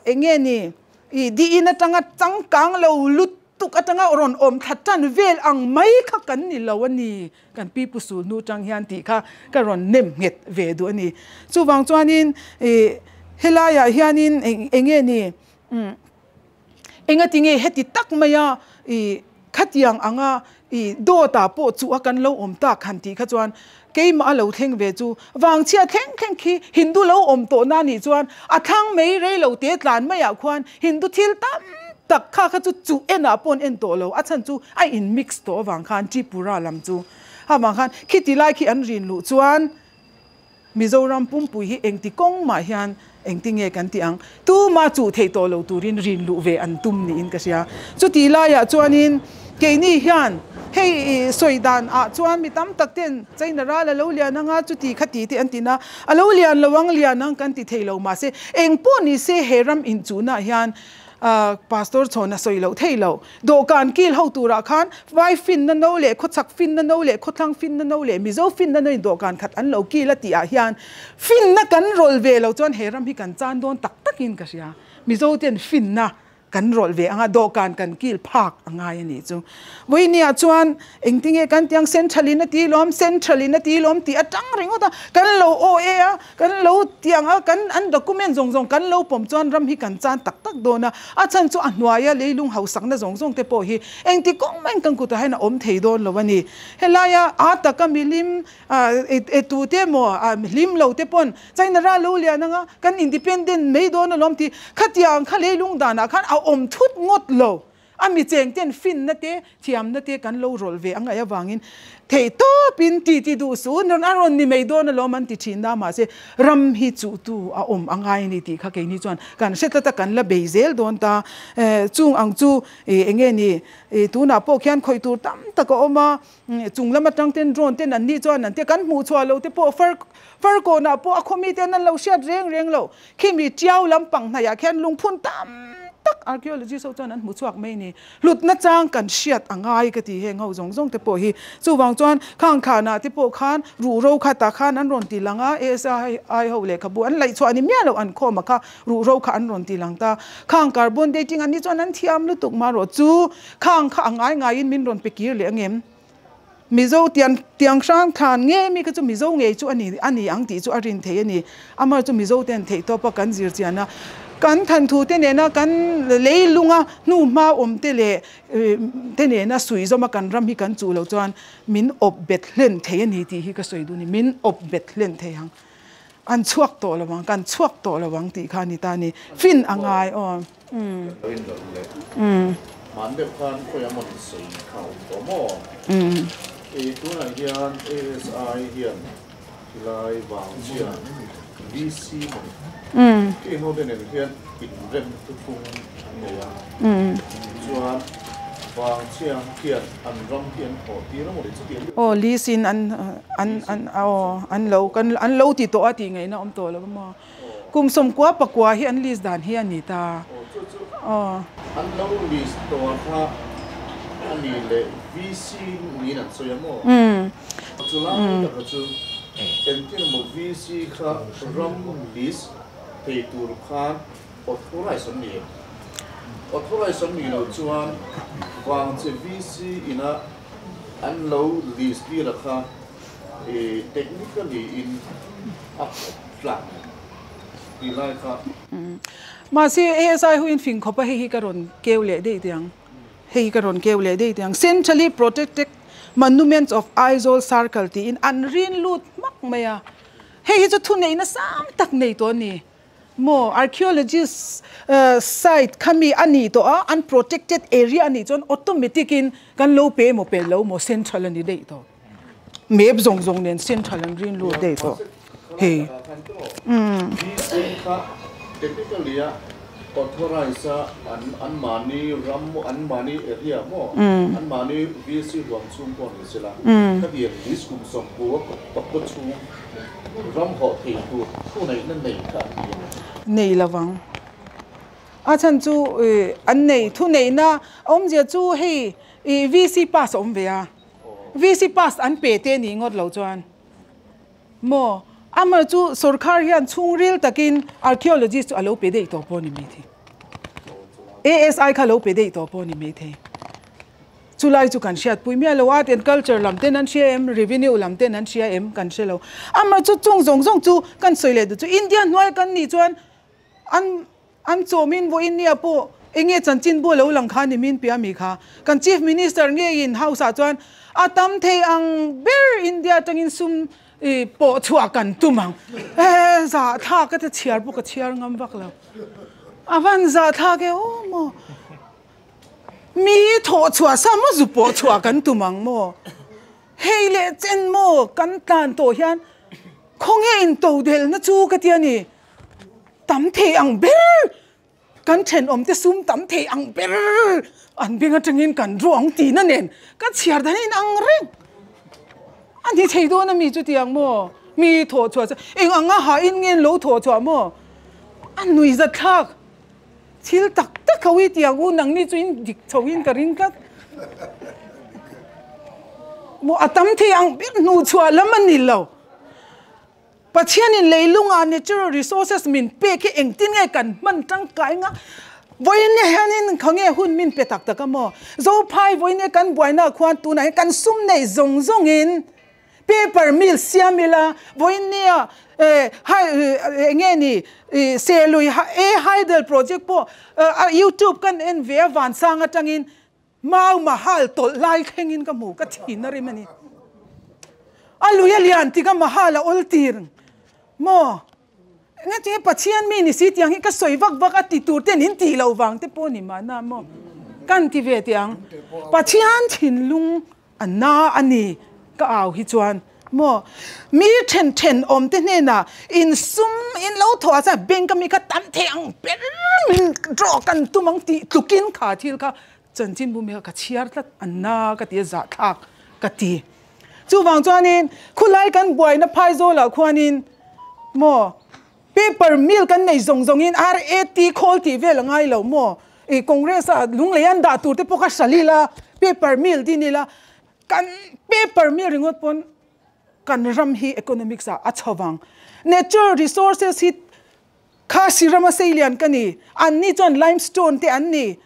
eng nge ni i di in atanga changkang lo lutuk atanga rawn awm thla tan vel ang mai kha kan ni lo a ni, kan pi pu sul hnu tang hian tih kha ka rawn nem nghet ve duh a ni. Chuvang chuanin i helaiah hianin eng nge ni Engati nge heti tak maia i khatiang anga i dawtah pawh chu a kan lo awm tak han tih kha chuan keimah a lo thleng ve chu vangchhia thleng thleng khi Hindu lo awm tawh na nih chuan a thlang mai rei lo te tlan maiah khuan Hindu thil tam tak kha kha chu chuh enah pawh an en tawh lo a chhan chu a in mix tawh avang khan Tripura lam chu avang khan khiti lai khi an rin luh chuan Mizoram pumpui hi engti kawng mah hian engti nge kan tih ang? Tuma chuh theih tawh lo turin rin luh ve an tum niin ka hria. Chutih laiah chuanin keini hian hei sawi dan ah chuan mi tam tak ten China ral a lo lian anga chuti kha ti te an ti na, a lo lian lo ang lian ang kan ti thei lo mahse engpawh ni se he ram inchuhna hian Pastor chhawn a sawi loh thei lo. Dawhkan kil ho turah khan Vai finna no leh khawchhak finna no leh khawthlang finna no leh Mizo finna no in dawhkan khat an lo kil a tih ah hian finna kan rawlh ve lo chuan he ram hi kan chan dawn tak takin ka hria. Mizo ten finna kan rawlh ve anga dawhkan kan kil phak a ngai a nih chu. Vawinia chuan engtinge kan tiang central in a ti lawm, central in a ti lawm tih atang ringawt a kan lo aw e a, Kan lo tiang a, kan an document zawng zawng kan lo pawm chuan ram hi kan chan tak tak dawn a, a chhan chu a hnuaia leilung hausakna zawng zawng te pawh hi engti kawng maiin kan kutah hian a awm thei dawn lo a ni. Helaia a taka milim e tute emaw hlim lo te pawn China ral lo lian anga kan independent mai dawn alawm tih khatiang kha leilung danah khan a awm thut ngawt lo. A mi cheng ten finna te, thiamna te kan lo rawlh ve angaih avangin theih tawpin ti ti duh suh a rawn ni mai dawn alawm an ti thin a, mahse ram hi chuhtu a awm a ngai a ni tih kha keini chuan kan hre tlat a, kan la bei zel dawn ta. Chung ang chu eng nge ni tunah pawh khian khawih tur tam tak a awm a, chung lam atang ten drone ten an nih chuan an tia kan hmuh chhuah lo te pawh far farkawnah pawh a khawmi ten an lo hriat reng reng lo. Khimi tiau lampang hnaiah khian lungphun tam tak archaeologist ho chuan an hmu chhuak mai ni. Hlutna chang kan hriat a ngai ka ti heng ho zawng zawng te pawh hi. Chuvang chuan khang thlanah te pawh khan ruhro khatah khan an rawn ti lang a, ASI ho lehkhabu an laih chhuah ni miah loh an khawm a kha ruhro kha an rawn ti lang ta. Khang carbon dating an ni chuan an thiam lutuk marawh chu khang kha a ngai ngaiin min rawn pe kir leh angem? Mizo tiang tiang hrang thlan ngei mi kha chu Mizo ngei chu a ni a ni ang tih chu a rin thei a ni. Amah chu Mizo ten theih tawp a kan zir chian a, kan thanthu te nena kan leilunga hnuhma awm te leh te nena suih zawm a kan ram hi kan chuh loh chuan min awp bet hlen thei a ni tih hi ka sawi duh a ni. Min awp bet hlen thei ang. An chhuak tawh lo ang, kan chhuak tawh lo ang tih kha a ni ta a ni. Fin a ngai aw. Hman deuh khan khawi a mawn sawi kha a awm tawh maw? I tunah hian ASI hian tilai vang chian VC maw ni? Khi ho te nen hian inrem thuthlung an nei a, chuan vang chiang khian an ram hi an thawh tir a maw ni chutiang deuh. Aw lease in an an an aw an lo kan an lo ti tawh a tih ngaihna awm tawh lo maw? Kum 99 hi an list dan hi a ni ta. Aw chu chu an lo list tawh kha a ni leh. VC niin an sawi a maw? Chulai taka chu engtin emaw VC kha ram list thei tur khan authorize an ni em? Authorize an nih loh chuan vangche VC ina an lo list tir a kha technically in a tlak tih lai kha. Mahse ASI ho in fing khawp a hei hi ka rawn keu leh daih teh ang. Hei ka rawn keu leh daih teh ang. Centrally Protected Monuments of Aizawl Circle tiin an rin lut hmak mai a. Hei hi chu thuneihna sang tak nei tawh a ni. Maw archaeologist site kha mi a nih tawh a, an protected area a nih chuan automatic in kan lo pe emaw pe lo maw central a ni daih tawh. Map zawng zawng nen central an rin lut daih tawh. Hei. VC kha technically a authorize a an an mahni ram an mahni area maw an mahni VC huam chhung pawh ni sela khatiang list kum sawmkua pakua chhung ram hawh thei tur thuneihna nei kha an ni a. Nei lovang. A chhan chu an nei thuneihna awmzia chu hei VC pass a awm ve a. VC pass an pe te ni ngawt lo chuan maw amah chu sorkar hian chhungril takin archaeologist chu a lo pe daih tawh pawh a ni maithei. ASI kha a lo pe daih tawh pawh a ni maithei. Chulai chu kan hriatpui miah lo, art and culture lam ten an hria em, revenue lam ten an hria em kan hre lo. Amah chu chung zawng zawng chu kan sawi leh duh chu India hnuaia kan nih chuan An an chawmin vawiin nia pawh enge chanchin bu alo lang kha ni min pia mi kha. Kan Chief Minister ngeiin House ah chuan a tam thei ang ber India atangin sum i pawh chhuah kan tum ang. E zahthlak ka ti chhiar pawh ka chhiar ngam vak lo. A van zahthlak e aw maw. Mi thawh chhuah sa maw zu pawh chhuah kan tum ang maw. Hei leh chen maw kan tlan tawh hian khawnge in todelhna chu ka ti a ni. Tam thei ang ber, kan thenawmte sum tam thei ang ber an beng atangin kan ruang tihna nen ka chhiar dan in ang reng. A ni thei dawn a mi chutiang maw? Mi thawh chhuah chu eng anga hahin nge an lo thawh chhuah maw? A nui zat thlak. Thil tak tak ho hi tiang u nangni chu in dik chho in ka ring tlat. Maw a tam thei ang ber hnuchhuah lam a ni lo. Pathianin leilunga natural resources min pek hi engtin nge kan hman tangkai nga? Vawiin hianin khawnge hun min pe tak tak a maw? Zophai vawiin e kan buaina khuan tunah hian kan sum nei zawng zawngin paper mill siam ila vawiin nia enge ni Serlui A Hydel project pawh youtube kan en ve a vansang atangin Mau mahal tawlh lai thlengin ka hmu, ka thin a rim a ni. A lui a lian tik a mahal a awl tir maw? Engati nge Pathian mi ni si tiang hi ka sawi vak vak a ti tur ten in tih loh vang te pawh ni mahna maw? Kan ti ve teh ang. Pathian thinlung A na a ni, ka au hi chuan maw mi then then awm te hnenah in sum in lo thawh ah chuan bank a mi kha tam thei ang ber min draw kan tum ang tih tlukin kha thil kha chanchin bu mi kha ka chhiar tlat a na ka ti a zahthlak ka ti. Chuvang chuanin khulai kan buaina phaizawl ah khuanin maw paper mill kan nei zawng zawngin RAT khawl tih vel a ngai lo maw I Congress a lunglei an dah tur te pawh kha hral ila, paper mill din ila, kan paper mill ringawt pawn kan ram hi economics ah a chho vang. Natural resources hi Khasi rama seilian ka ni, an ni chuan limestone te an ni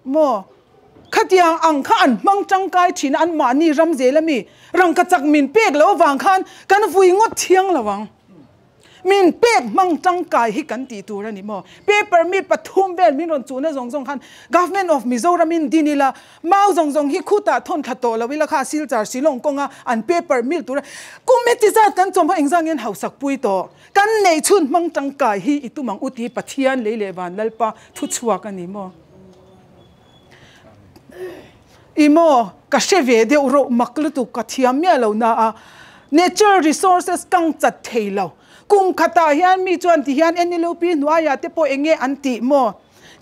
maw? Khatiang ang kha an hmang tangkai thin a, an mahni ram zel ami rangkachak min pek loh avang khan kan vui ngawt thiang lo ang. Min pek hmang tangkai hi kan tih tur a ni maw? Paper mi pathum vel min rawn chuhna zawng zawng khan Government of Mizoram in din ila, mau zawng zawng hi khutah thawn thla tawh lo ila kha Silchar Shillong kawnga an paper mil tura kum heti zat kan chawm kha engzah nge an hausak pui tawh? Kan neih chhun hmang tangkai hi i tum ang u tih hi Pathian lei leh van Lalpa thuchhuak a ni maw? I maw? Ka hre ve deuh rawh mak lutuk ka thiam miah lo na a, natural resources kang chat thei lo. Kum khatah hian mi chuan ti hian NLUP hnuaiah te pawh eng nge an tih maw?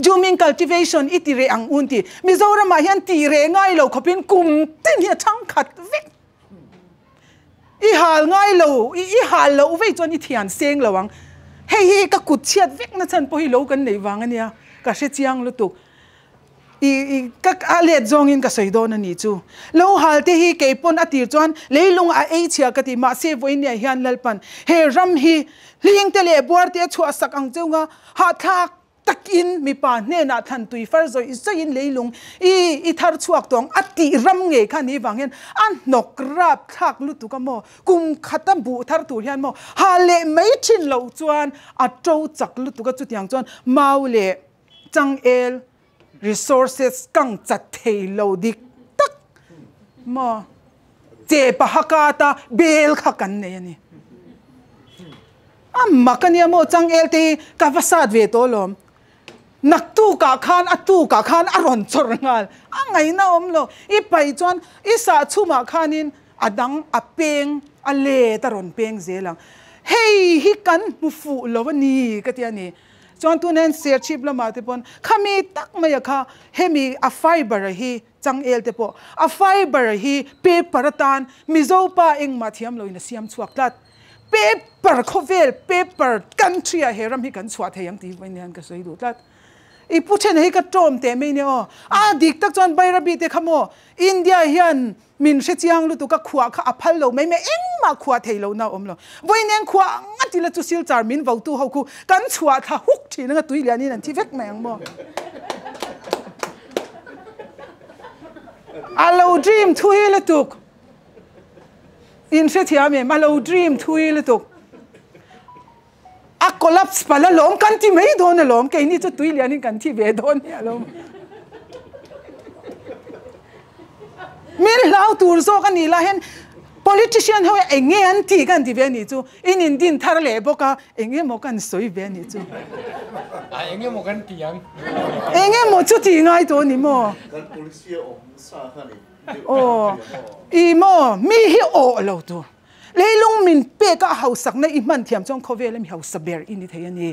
Zooming cultivation i ti reh ang un ti. Mizoramah hian tih reh ngai lo khawpin kum tin hi a chhang khat vek. I hal ngai lo, i hal loh vei chuan i thian seng lo ang. Hei hi ka kut chhiat vek na chhan pawh hi lo kan neih vang a nia, ka hre chiang lutuk. I ka a let zawngin ka sawi dawn a nih chu. Lo hal te hi kei pawn a tir chuan leilung a ei chhia ka ti mahse vawinia hian Lalpan he ram hi hling te leh buar te a chhuah sak ang cheu nga hahthlak takin mipa hnenah thlan tui far zawih zawihin leilung i i thar chhuak tawng a tih ram ngei kha ni vang hian a hnawk rap thlak lutuk a maw kum khata buh thar tur hian maw ha leh mai thin loh chuan a to chak lutuk a chutiang chuan mau leh changel resources kang chat thei lo dik tak maw che paha ta bel kha kan nei ani a mak ania maw changel te hi ka va sat ve tawh lawm nak tu ka khan a tu ka khan a rawn chawr ngal a ngaina awm lo i pai chuan i sa chhuma khanin a dang a peng a le ta rawn peng zelang hei hi kan hmu fu lo ani ka ti ani chuan tunen ser chip lama te pon khami tak mai a kha hemi a fiber hi changel te pawh a fiber hi paper atan mizo pa engmah thiam lo in a siam chhuak tlat paper khovel paper country a heram hi kan chhuah thei ang ti vain hian ka sawi duh tlat i pu then hi ka tom te mai ne aw a dik tak chuan bairabi te khamo India hian min hre chiang lutuk ka khuah kha a phal lo mai mai engmah khuah thei lo na awm lo vainen khuah nga ti la chu silchar min vo tu ho khu kan chhuah thla huk thin anga tui lian in an thi vek mai ang maw a lo dream thui lutuk in hre thiam em a lo dream thui lutuk a collapse pala lawm kan ti mai dawn a lawm keini chu tui lian in kan thi ve dawn ni a lawm min hlau tur zawk ani la hen politician ho enge an ti kan ti ve ni chu in in din thar le boka enge mo kan soi ve ni chu a enge mo kan ti ang enge mo chu ti ngai to ni mo kan policy om sa kha ni o i mo mi hi o lo tu leilung min pe ka hausak na i man thiam chong khovel mi hausa ber ini thei ani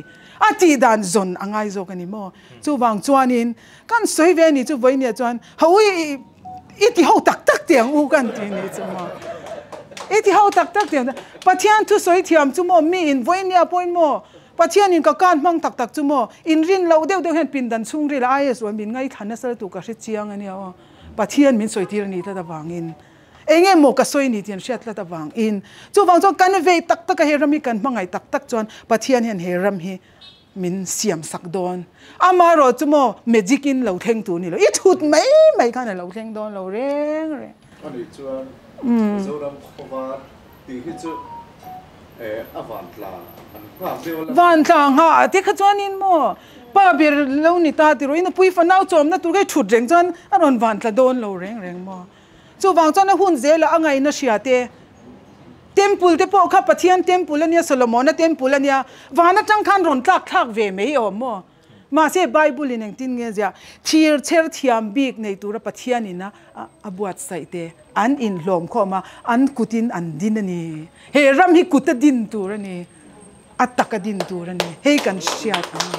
a ti dan zon angai zo kani mo chu wang chuanin kan soi ve ni chu voinia chuan hoi i ti ho tak tak tiang u kan ti ni chu mo i ti ho tak tak tiang pathian thu soi thiam chu mo mi in voinia point mo pathian in ka kan mang tak tak chu mo in rin lo deuh deuh hen pin dan chung ri la is wan min ngai thana sal tu ka hri chiang ani o pathian min soi tir ni ta da wangin enge mo ka soi ni tian hriat la ta wang in chu wang chuan kan ve tak tak a he rami kan hmangai tak tak chuan pathian hian he ram hi min siam sak dawn ama ro chu mo magic in lo thleng tu ni lo i thut mai mai khan a lo thleng dawn lo reng reng ani chuan Mizoram khawar ti hi chu a van tla an nga deuh la van tla nga te kha chuan in mo pa bir lo ni ta ti ro in pui fa nau chom na tur kai thut reng chuan a ron van tla dawn lo reng reng mo chu wang chuan a hun zela angai na hria te temple te pawh kha Pathian temple ania Solomon a temple ania vana tang khan ron tlak thlak ve mai awm mo ma se Bible in eng tin nge zia thir cher thiam bik nei tura Pathian ina a buat sai te an in hlawm khawma an kutin an din ani he ram hi kuta din tur ani a taka din tur ani hei kan hriat ani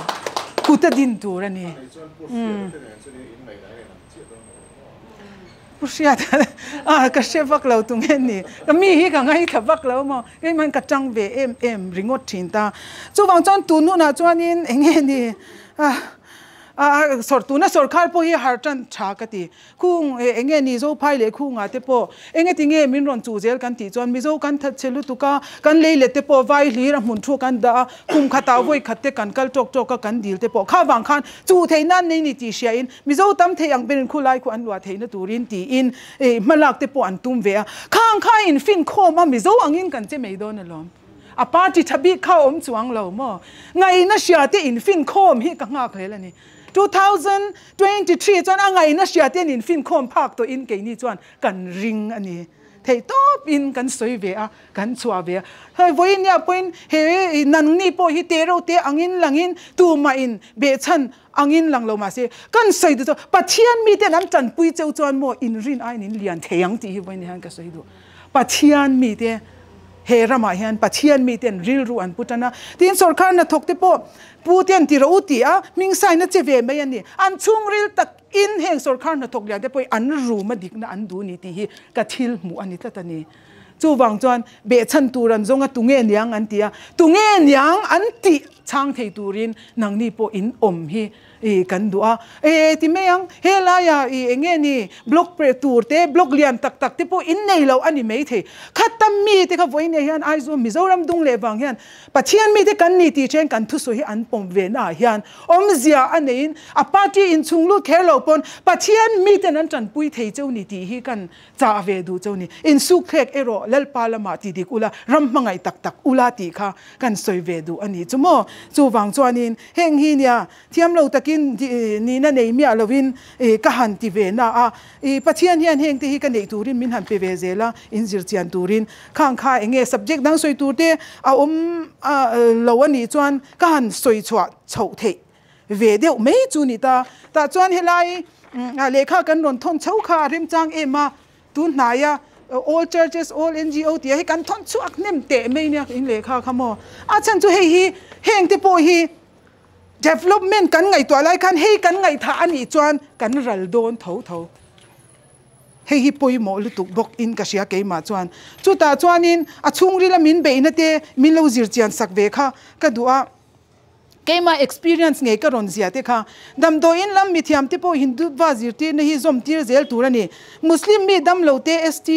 kuta din tur ani ani chuan pu hriat te nen chuan in mai lai nen chiah dawn pu hriat a ka hre vak lo tu nge ni ka mi hi ka ngai tha vak lo mo kei man ka tang ve em em ringot thin ta chuwang chuan tu nu na chuanin enge ni a a sor tu na sor khar po hi har chan tha ka ti khung enge ni zo phai le khunga te po enge ti nge min ron chu zel kan ti chuan mi zo kan that chelu tuka kan lei le te po vai hlir a hmun thu kan da kum khata voi khat te kan kal tok tok ka kan dil te po kha wang khan chu thei nan nei ni ti sia in mi zo tam thei ang ben khu lai khu an lua thei na turin ti in e malak te po an tum ve a khang kha in fin khom a mi zo angin kan che mei don alom a party thabi kha om chuang lo mo ngai na sia te in fin khom hi ka ngak hlel ani 2023 chuan angai na sia ten in fin khom phak to in ke ni chuan kan ring ani thei top in kan soi ve a kan chua ve a hei voin ya point he nang ni po hi te ro te angin langin tu ma in be chan angin lang lo ma se kan soi du pathian mi te nam chan pui cheu chuan mo in rin ai nin lian theyang ti hi voin han ka soi du pathian mi te he rama hian pathian mi ten ril ru an putana tin sarkar na thok te po pu ten ti ro ti a ming sai na che ve mai ani an chung ril tak in heng sarkar na thok lian te poi an ru ma dik na an du ni ti hi ka thil mu ani tlatani chu wang chuan be chan turan zonga tunge niang an tia tunge niang an ti chang thei turin nang ni po in om hi I kan duh a, e ti mai ang, helaia i eng nge ni block pre tur te, block lian tak tak te pawh in nei lo a ni maithei. Khatam mi te kha vawiin nei hian Aizawl Mizoram dung leh vang hian Pathian mi te kan ni tih then kan thusawi hi an pawm ve naah hian awmzia a neiin a party inchhung lut kher lo pawn Pathian mi ten an tanpui thei cheu ni tih hi kan chah ve duh cheu ni. Insuk thlek erawh Lalpa lamah ti dik ula, ram hmangaih tak tak ula tih kha kan sawi ve duh a ni chu maw. Chuvang chuanin heng hi nia Thiam lo takin nihna nei miah lovin ka han ti ve na a, i Pathian hian heng te hi ka neih turin min han pe ve zel a, in zir chian turin khang kha eng nge subject dang sawi tur te a awm lo a nih chuan ka han sawi chhuah chhoh theih ve deuh mai chu ni ta. Tah chuan helai lehkha kan rawn thawn chho kha a remchang em a, Tun hnaia All Churches, All NGO tih hi kan thawn chhuak hnem teh mai nia in lehkha kha maw? A chhan chu hei hi heng te pawh hi development kan ngaihtuah lai khan hei kan ngaihthah a nih chuan kan ral dawn tho tho. Hei hi pawimawh lutuk bawk in ka hria keimah chuan. Chutah chuanin a chhungrila min beihna te min lo zir chian sak ve kha ka duh a. Keimah experience ngei ka rawn zia te kha damdawiin lam mithiam te pawh Hindutva zirtirna hi zawm tir zel tur a ni. Muslim mi damlo te ST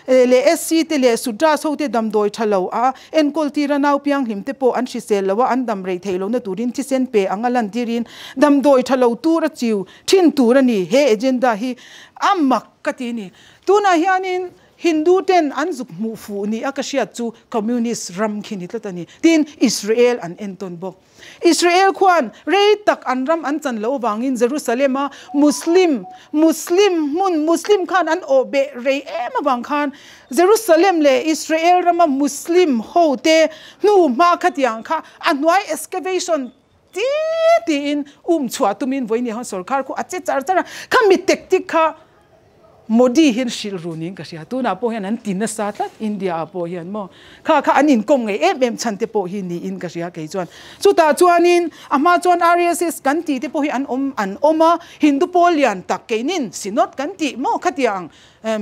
leh SC te leh Sudras ho te damdawi tha lo a enkawl tira nau pianghlim te pawh an hrisel lo a an dam rei theih lohna turin thisen pe ang a lantirin damdawi tha lo tur a chiu thin tur a ni. He agenda hi a mak ka ti ni. Tunah hianin Hindu ten an zuk hmuh fuh ni a ka hriat chu Communist ram khi ni tlat a ni. Tin, Israel an entawn bawk. Israel khuan rei tak an ram an chan loh avangin Jerusalem a Muslim, Muslim hmun, Muslim khan an awh beh rei em avang khan Jerusalem leh Israel rama Muslim ho te hnu hma khatiang kha a hnuai excavation ti tiin um chhuah tumin vawiin hian sorkar khu a che char char a, kha mi tactic kha Modi hian hrilh ru niin ka hria, tunah pawh hian an ti nasa tlat India ah pawh hian maw, kha kha an inkawm ngei em em chhan te pawh hi niin ka hria kei chuan. Chutah chuanin a hma chuan RSS kan tih te pawh hi an awm an awm a, Hindu pawl lian tak keinin Synod kan tih maw khatiang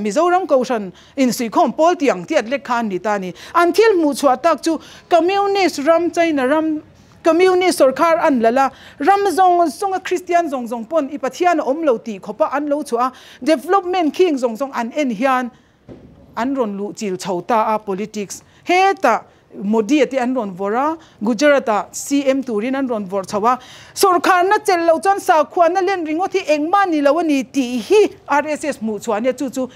Mizoram Kohhran insuihkhawm pawl tiang tiat lek kha an ni ta a ni. An thil hmuh chhuah tak chu Communist ram China ram Communist sorkar an lal a, ram zawng zawnga Kristian zawng zawng pawn i Pathian a awm lo tih khawpa an lo chhuah a, development khing zawng zawng an en hian an rawn luh chil chho ta a, politics hetah Modi a te an rawn vawrh a, Gujarat ah CM turin an rawn vawrh chho a, sorkarna chelh loh chuan sakhuana len ringawt hi engmah ni lo a ni tih hi RSS hmuh chhuah ania, chu chu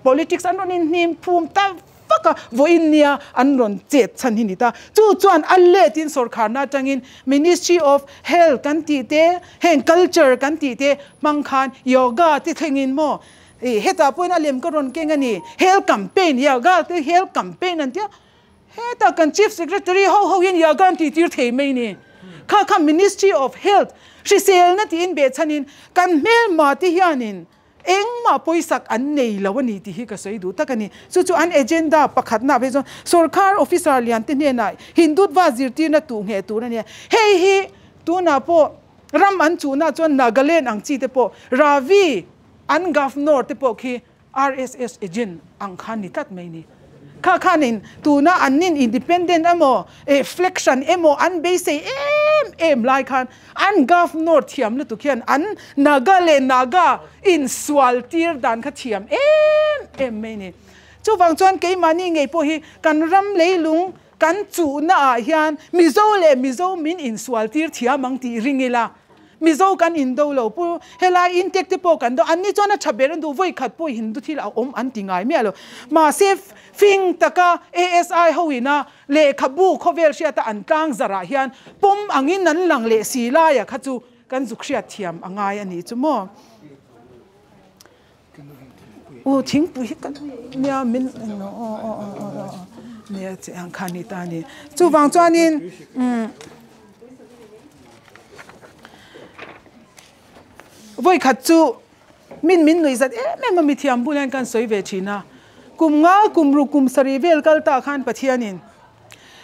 politics an rawn inhnim phum ta vak a, vawiin nia an rawn chet chhan hi ni ta. Chu chuan a letin sawrkharna atangin Ministry of Health kan tih te, heng culture kan tih te hmang khan yoga te thlengin maw ih hetah pawhin a lem ka rawn keng a ni, health campaign, yoga te health campaign an tia, hetah kan Chief Secretary ho ho hian yoga an tih tir thei mai ni. Kha kha Ministry of Health hriselna tiin behchhanin kan hmelma te hianin Engmah pawisak an nei lo a ni tih hi ka sawi duh tak a ni. Chu chu an agenda pakhatna phei chuan sorkar officer lian te hnenah Hindutva zirtirna tuh ngheh tur a nia. Hei hi tunah pawh ram an chuhna chuan Nagaland ang chi te pawh Ravi an governor te pawh khi RSS agent ang khan ni tlat mai ni. Kha khanin tuna an nin independent emaw eh flexion emaw an beisei em em lai khan an governor thiam lutuk hian an Naga leh Naga insual tir dan kha thiam em em mai ni. Chuvang chuan keimahni ngei pawh hi kan ram leilung kan chuhna ah hian Mizo leh Mizo min insual tir thiam ang tih ring ila Mizo kan indo lo pu helai intek te pawh kan do an ni chuan a tha ber an duh vawi khat pawh Hindu thil a awm an ti ngai miah lo mahse fing taka ASI ho ina lehkhabu khawvel hriata an tlang zarah hian pawm angin an lang leh si laia kha chu kan zuk hriat thiam a ngai a nih chu maw. U thingpui hi kan nia min aw aw aw aw aw nia che ang kha ni ta ni chuvang chuanin umm vawi khat chu min min nuih zat em em a mithiam bulah hian kan sawi ve thin a kum nga kum ruk kum sarih vel kal tah khan Pathianin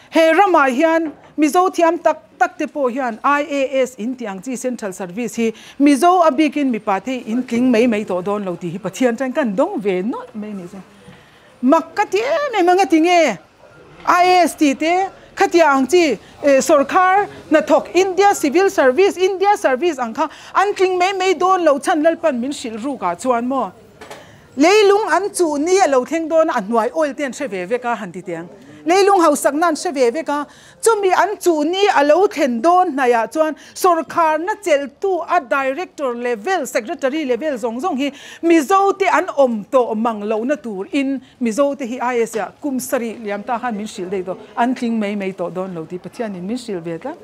He ramah hian Mizo thiam tak tak te pawh hian IAS in tih ang chi Central Service hi Mizo a bikin mipa te hi in tling mai mai tawh dawn lo tih hi Pathian chuan kan dawng ve nawlh mai ni chuan mak ka ti em em a nga ti nge IAS tih te Khatia ang chi sorkar hnathawk India Civil Service, India Service ang kha an tling mai mai dawn lo chhan Lalpan min hrilh ruk ah chuan maw leilung an chuh ni a lo thleng dawn a, a hnuai oil te an hre ve vek a han ti teh ang. Leilung hausakna an hre ve vek a, chumi an chuh ni a lo thlen dawn hnaiah chuan sorkarna chelhtu a director level, secretary level zawng zawng hi Mizo te an awm tawh mang lohna tur in Mizo te hi IS ah kum sarih liam ta khan min hrilh daih tawh, an tling mai mai tawh dawn lo tih Pathianin min hrilh ve tlat.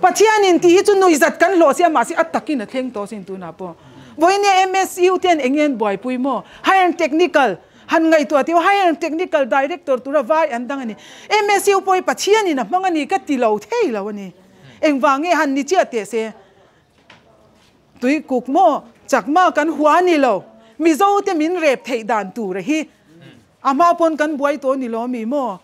Pathianin tih hi chu nuihzat kan hlawh si a, mahse a takin a thleng tawh sin tunah pawh. Vawinia MSU te an eng nge an buaipui maw? Higher and Technical han ngaihtuah tih Higher and Technical Director tura vai an dang a ni. MSU pawh hi Pathianin a hmang a ni ka ti lo thei lo a ni. Engvang nge han ni chiah teh se? Tui kuk maw? Chakma kan hua ni lo. Mizo te min rep theih dan tur a hi. A hma pawn kan buai tawh ni lo mi maw?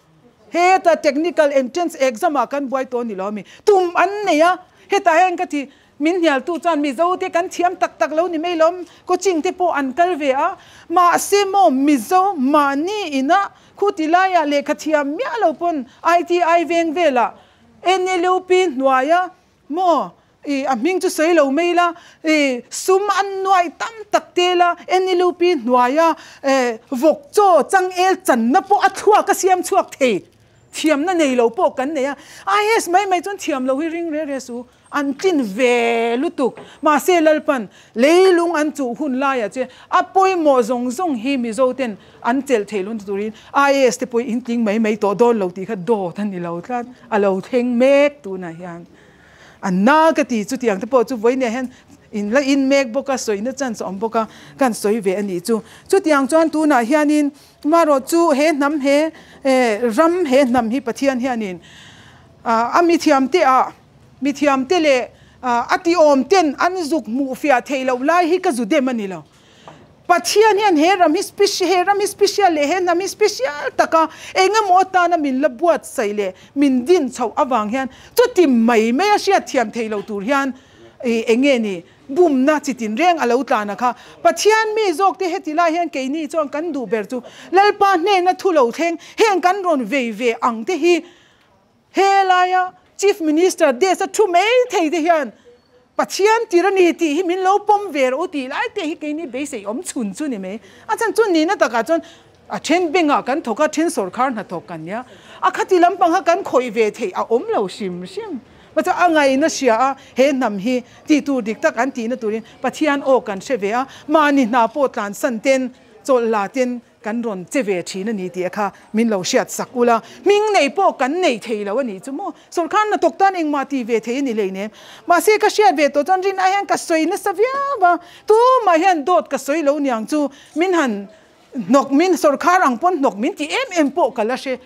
Heta technical entrance exam ah kan buai tawh ni lo mi? Tum an nei a, hetah hian ka ti min hnialtu chuan Mizo te kan thiam tak tak lo ni mai lo, coaching te pawh an kal ve a, mahse maw Mizo mahni ina khuti laiah lehkha thiam miah lo pawn ITI veng velah NLUP hnuaia Maw? I, a hming chu sawi lo mai la, i, sum an nuai tam tak te la, NLUP hnuaia, e, vawk chaw changel channa pawh a thluak a siam chhuak thei. Thiamna nei lo pawh kan nei a. IAS mai mai chuan thiam lo hi ring re re su. An tlin ve lutuk. Mahse Lalpan, leilung an chuh hun laiah che a pawimawh zawng zawng hi Mizo ten an chelh theih lun turin IAS te pawh in tling mai mai tawh dawn lo tih kha dawt a ni lo tlat, a lo thleng mek tunah hian a na ka ti chutiang te pawh chu vawinia hian in la in mek bawk a, sawina chance a awm bawk a, kan sawi ve a nih chu. Chutiang chuan tunah hianin marawh chu he hnam he ram he hnam hi Pathian hianin a mithiam te ah mithiam te leh a tiawm ten an zuk hmuh fiah theih loh lai hi ka zu dem a ni lo. Pathian hian he ram hi special, he ram hi special leh he hnam hi special taka eng emaw atana min la buatsaih leh min din chhoh avang hian chuti mai mai a hriat thiam thei lo tur hian ih eng nge ni bumna chi tin reng a lo tlan a kha. Pathian mi zawk te heti lai hian keini chuan kan duh ber chu Lalpa hnena thu lo thleng heng kan rawn vei ve ang te hi He laia Chief Minister desk a thu mai thei te hian Pathian tir a ni tih hi min lo pawm ve rawh u tih lai te hi keini beisei awm chhun chu ni mai. A chhan chu nihna takah chuan a then bengah kan thawk a, then sawrkhar hnathawk kan nia. A khati lampang kha kan khawih ve theih a awm lo hrim hrim. Mahse a ngaihna hria a he hnam hi tih tur dik tak an tihna turin Pathian aw kan hre ve a, mahni hna pawh tlansan ten chawlh la ten Kan rawn che ve thin a ni tih kha min lo hriat sak ula, hming nei pawh kan nei thei lo a nih chu maw? Sawrkar hnathawk tan engmah tih ve thei a ni hleinem. Mahse ka hriat ve tawh chuan rin ai hian ka sawi nasa viau a, tumah hian dawt ka sawi lo niang chu min han hnawk min sawrkar ang pawn hnawk min ti em em pawh ka la hre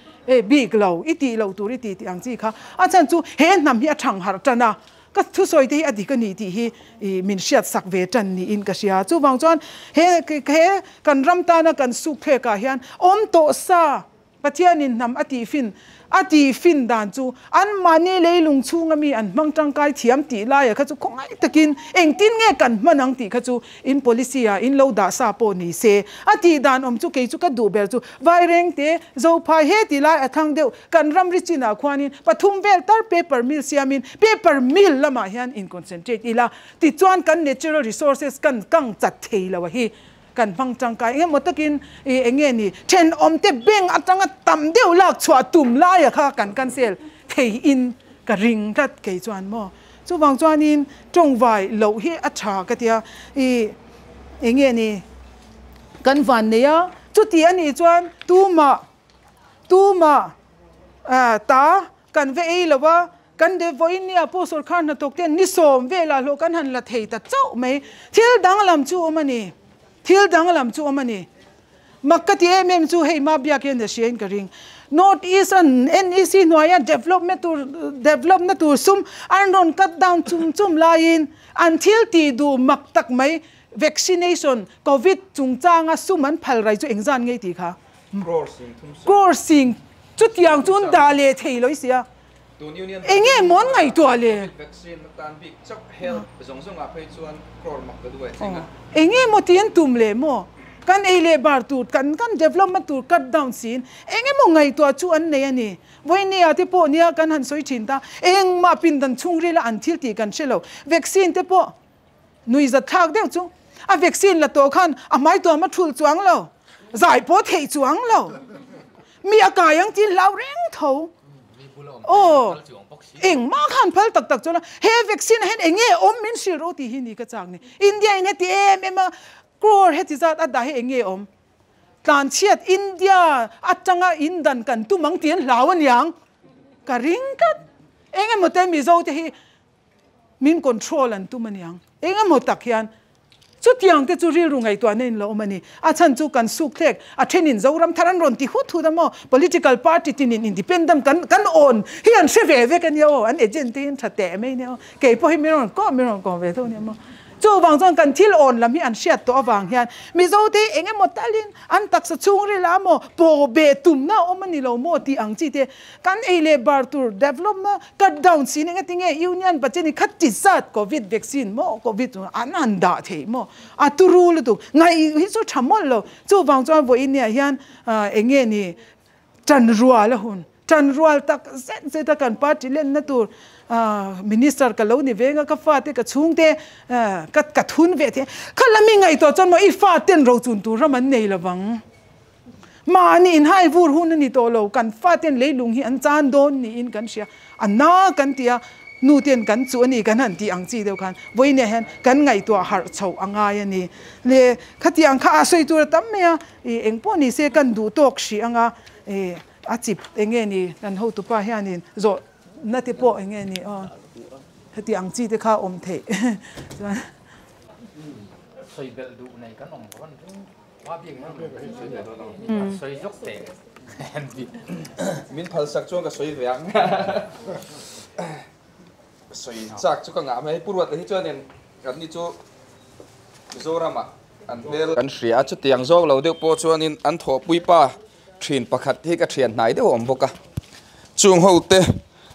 bik lo, i tih loh tur i tih tih ang chi kha a chhan chu he hnam hi a thang harh tan a. Ka thusawi te hi a dik a ni tih hi min hriat sak ve tan niin ka hria. Chuvang chuan he he kan ram tana kan suk thlek ah hian awm tawh sa Pathianin hnam a tihfin a tihfin dan chu anmahni leilung chhunga mi an hmang tangkai thiam tih laia kha chu khawngaih takin engtin nge kan hman ang tih kha chu in policy ah in lo dah sa pawh ni se. A tih dan awm chu kei chu ka duh ber chu Vairengte Zophai he ti lai a thlang deuh Kan ramri chinah khuanin pathum vel tar paper mill siamin paper mill lamah hian in concentrate ila tichuan kan natural resources kan kang chat thei lo a hi kan hmang tangkai eng emaw takin ih eng nge ni thenawmte bank atanga tam deuh lak chhuah tum laia kha kan cancel thei in ka ring tlat kei chuan maw chuvang chuanin tawngvai loh hi a tha ka tia ih eng nge ni kan van nei a chuti a nih chuan tumah Tumah ta kan ve ei lo a, kan de vawiin nia pawh sawrkhar hnathawk ten ni sawm velah hlawh kan han la thei ta chauh mai. Thil danglam chu awm a ni, thil danglam chu awm a ni. Mak ka ti em em chu hei ma biak hian a hria in ka ring. North East a NEC hnuaia development tur develop na tur sum an rawn cut down chum chum laiin an thil tih duh mak tak mai vaccination covid chungchanga sum an phal rai chu engzan ngei tih kha. Crore sing chutiang chu an dah leh thei lo i sia. Eng nge maw an ngaihtuah le? Eng nge maw tih an tum leh maw? Kan ei leh bar tur kan kan development tur cut down siin eng emaw ngaihtuah chu an nei a ni. Vawinia te pawh nia kan han sawi thin ta, engmah pindan chhungrila an thil tih kan hre lo. Vaccine te pawh nui zat thlak deuh chu a vaccine la tawh khan a hmai tuam a thulh chuang lo, zai pawh theih chuang lo. Mi a kai ang tiin hlau reng tho. Aw, engmah khan phal tak tak chuan he vaccine ah hian eng nge awm min hrilh rawh tih hi ni ka chak ni. India in heti em em a Crore heti zat a dah hi eng nge awm? Tlanchhiat India atanga in dan kan tum ang tih an hlau aniang ka ring tlat. Eng emaw te Mizo te hi min control an tum aniang. Eng emaw tak hian chutiang te chu rilru ngaihtuahna in lo awm a ni. A chhan chu kan suk thlek a thenin Zoram thar an rawn ti hut hut a maw? Political party tinin independent kan kan awn hi an hre ve vek ania aw. An agent te hi an tha teh mai ania aw. Kei pawh hi min rawn kawh min rawn kawm ve tho ania maw? Chuvang chuan kan thil awn lam hi an hriat tawh avang hian Mizote hi eng emaw talin an taksa chhungril ah maw paw beh tumna a awm a ni lo maw tih ang chi te kan ei leh bar tur develop na cut down sin eng ati nge union budget hi khat ti zat covid vaccine maw covid an han dah theih maw a turu lutuk ngaih hi chu tha mawlh lo chuvang chuan vawiin ah hian eng nge ni Tanrual a hun. Tanrual tak zet zet a kan party lenna tur minister ka lo ni veng a, ka fate ka chhungte ka ka thun ve thei. Kha la mi ngaihtuah chuan maw i faten rochun tur ram an nei lovang. Mahni inhai vur hun a ni tawh lo, kan faten leilung hi an chan dawn niin kan hria. A na kan ti a, nu ten kan chuh a ni kan han tih ang chi deuh khan vawiinah hian kan ngaihtuah harh chhoh a ngai a ni. Le khatiang kha a sawi tur a tam mai a, I eng pawh ni se kan duh tawk hrih ang a, i a chip eng nge ni kan hotupa hianin zawh na te pawh eng nge ni aw heti ang chi te kha awm theih chuan. Sawi belh duh nei kan awm rawn ring hma bik hian sawi zawk teh an ti. Min phalsak chuan ka sawi ve ang. Sawi chak chu ka ngah mai. Pu Ruatla hi chuanin kan ni chu Mizoramah an hmel. Kan hria a, chutiang zawk lo deuh pawh chuanin an thawhpui pa thin pakhat hi ka thian hnai deuh a awm bawk a. Chung ho te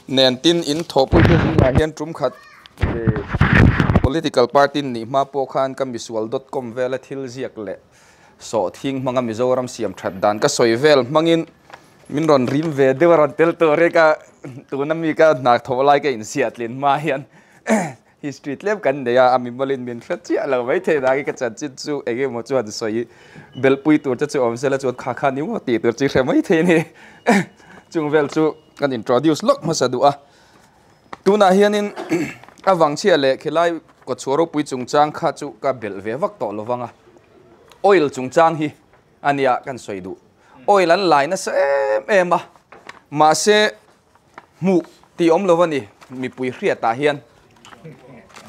nen tin in thawhpui te zingah hian tum khat political party nih hma pawh khan ka misual dot com vela thil ziak leh sawhthing hmanga Mizoram siam that dan ka sawi vel hmangin Min rawn rim ve deuh a rawn tel tawh rek a, tuna mi ka hna thawh lai ka insiah tlin hma hian history tlem kan nei a, a mimalin min hre chiah lo mai thei nangin ka chanchin chu eng emaw chuan sawi belhpui tur te chu awm sela chuan kha kha ni maw tih tur chu hre mai thei a ni. Chung vel chu kan introduce lawk hmasa duh a, tunah hianin a vangchhia leh khilai kawtchhuah ropui chungchang kha chu ka belh ve vak tawh lovang a, oil chungchang hi a nia kan sawi duh. Oil an lai nasa em em a, mahse hmuh tih awm lo a ni mipui hriatah hian.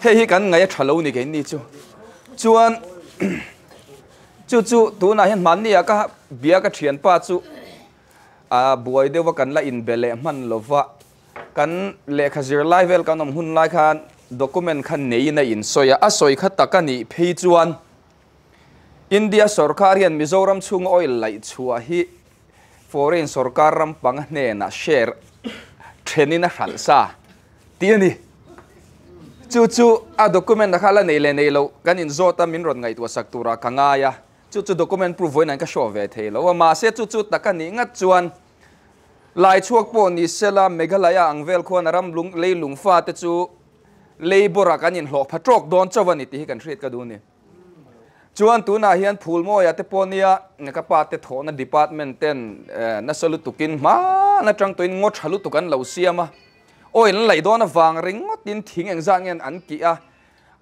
Hei hi kan ngaih a tha lo ni keini chu. Chuan chu chu tunah hian hmanni ah ka bia ka thianpa chu a buai deuh a kan la inbe leh hman lo va, kan lehkha zir lai vel kan awm hun lai khan document kha neiin a insawi a, a sawi kha tak a nih phei chuan India sorkar hian Mizoram chhunga oil laih chhuah hi foreign sorkar ram panga hnenah share thenin a hralh sa tih a ni. Chu chu a document a kha la nei leh nei lo kan inzawt a, min rawn ngaihtuah sak turah ka ngai a, chu chu document proof vawiin an ka show ve thei lo a, mahse chu chu tak a nih ngat chuan lai chhuak pawh ni sela Meghalaya ang vel khuan a ram lung leilung fate chu labour ah kan inhlawh pha tawk dawn chauh a ni tih hi kan hriat ka duh a ni. Chuan tunah hian Phulmawia te pawh nia ka pa te thawhna department ten nasa lutukin hman atang tawhin ngaw tha lutuk an lo siam a, oil an laih dawn avang ringawtin thing engzat nge an kih a,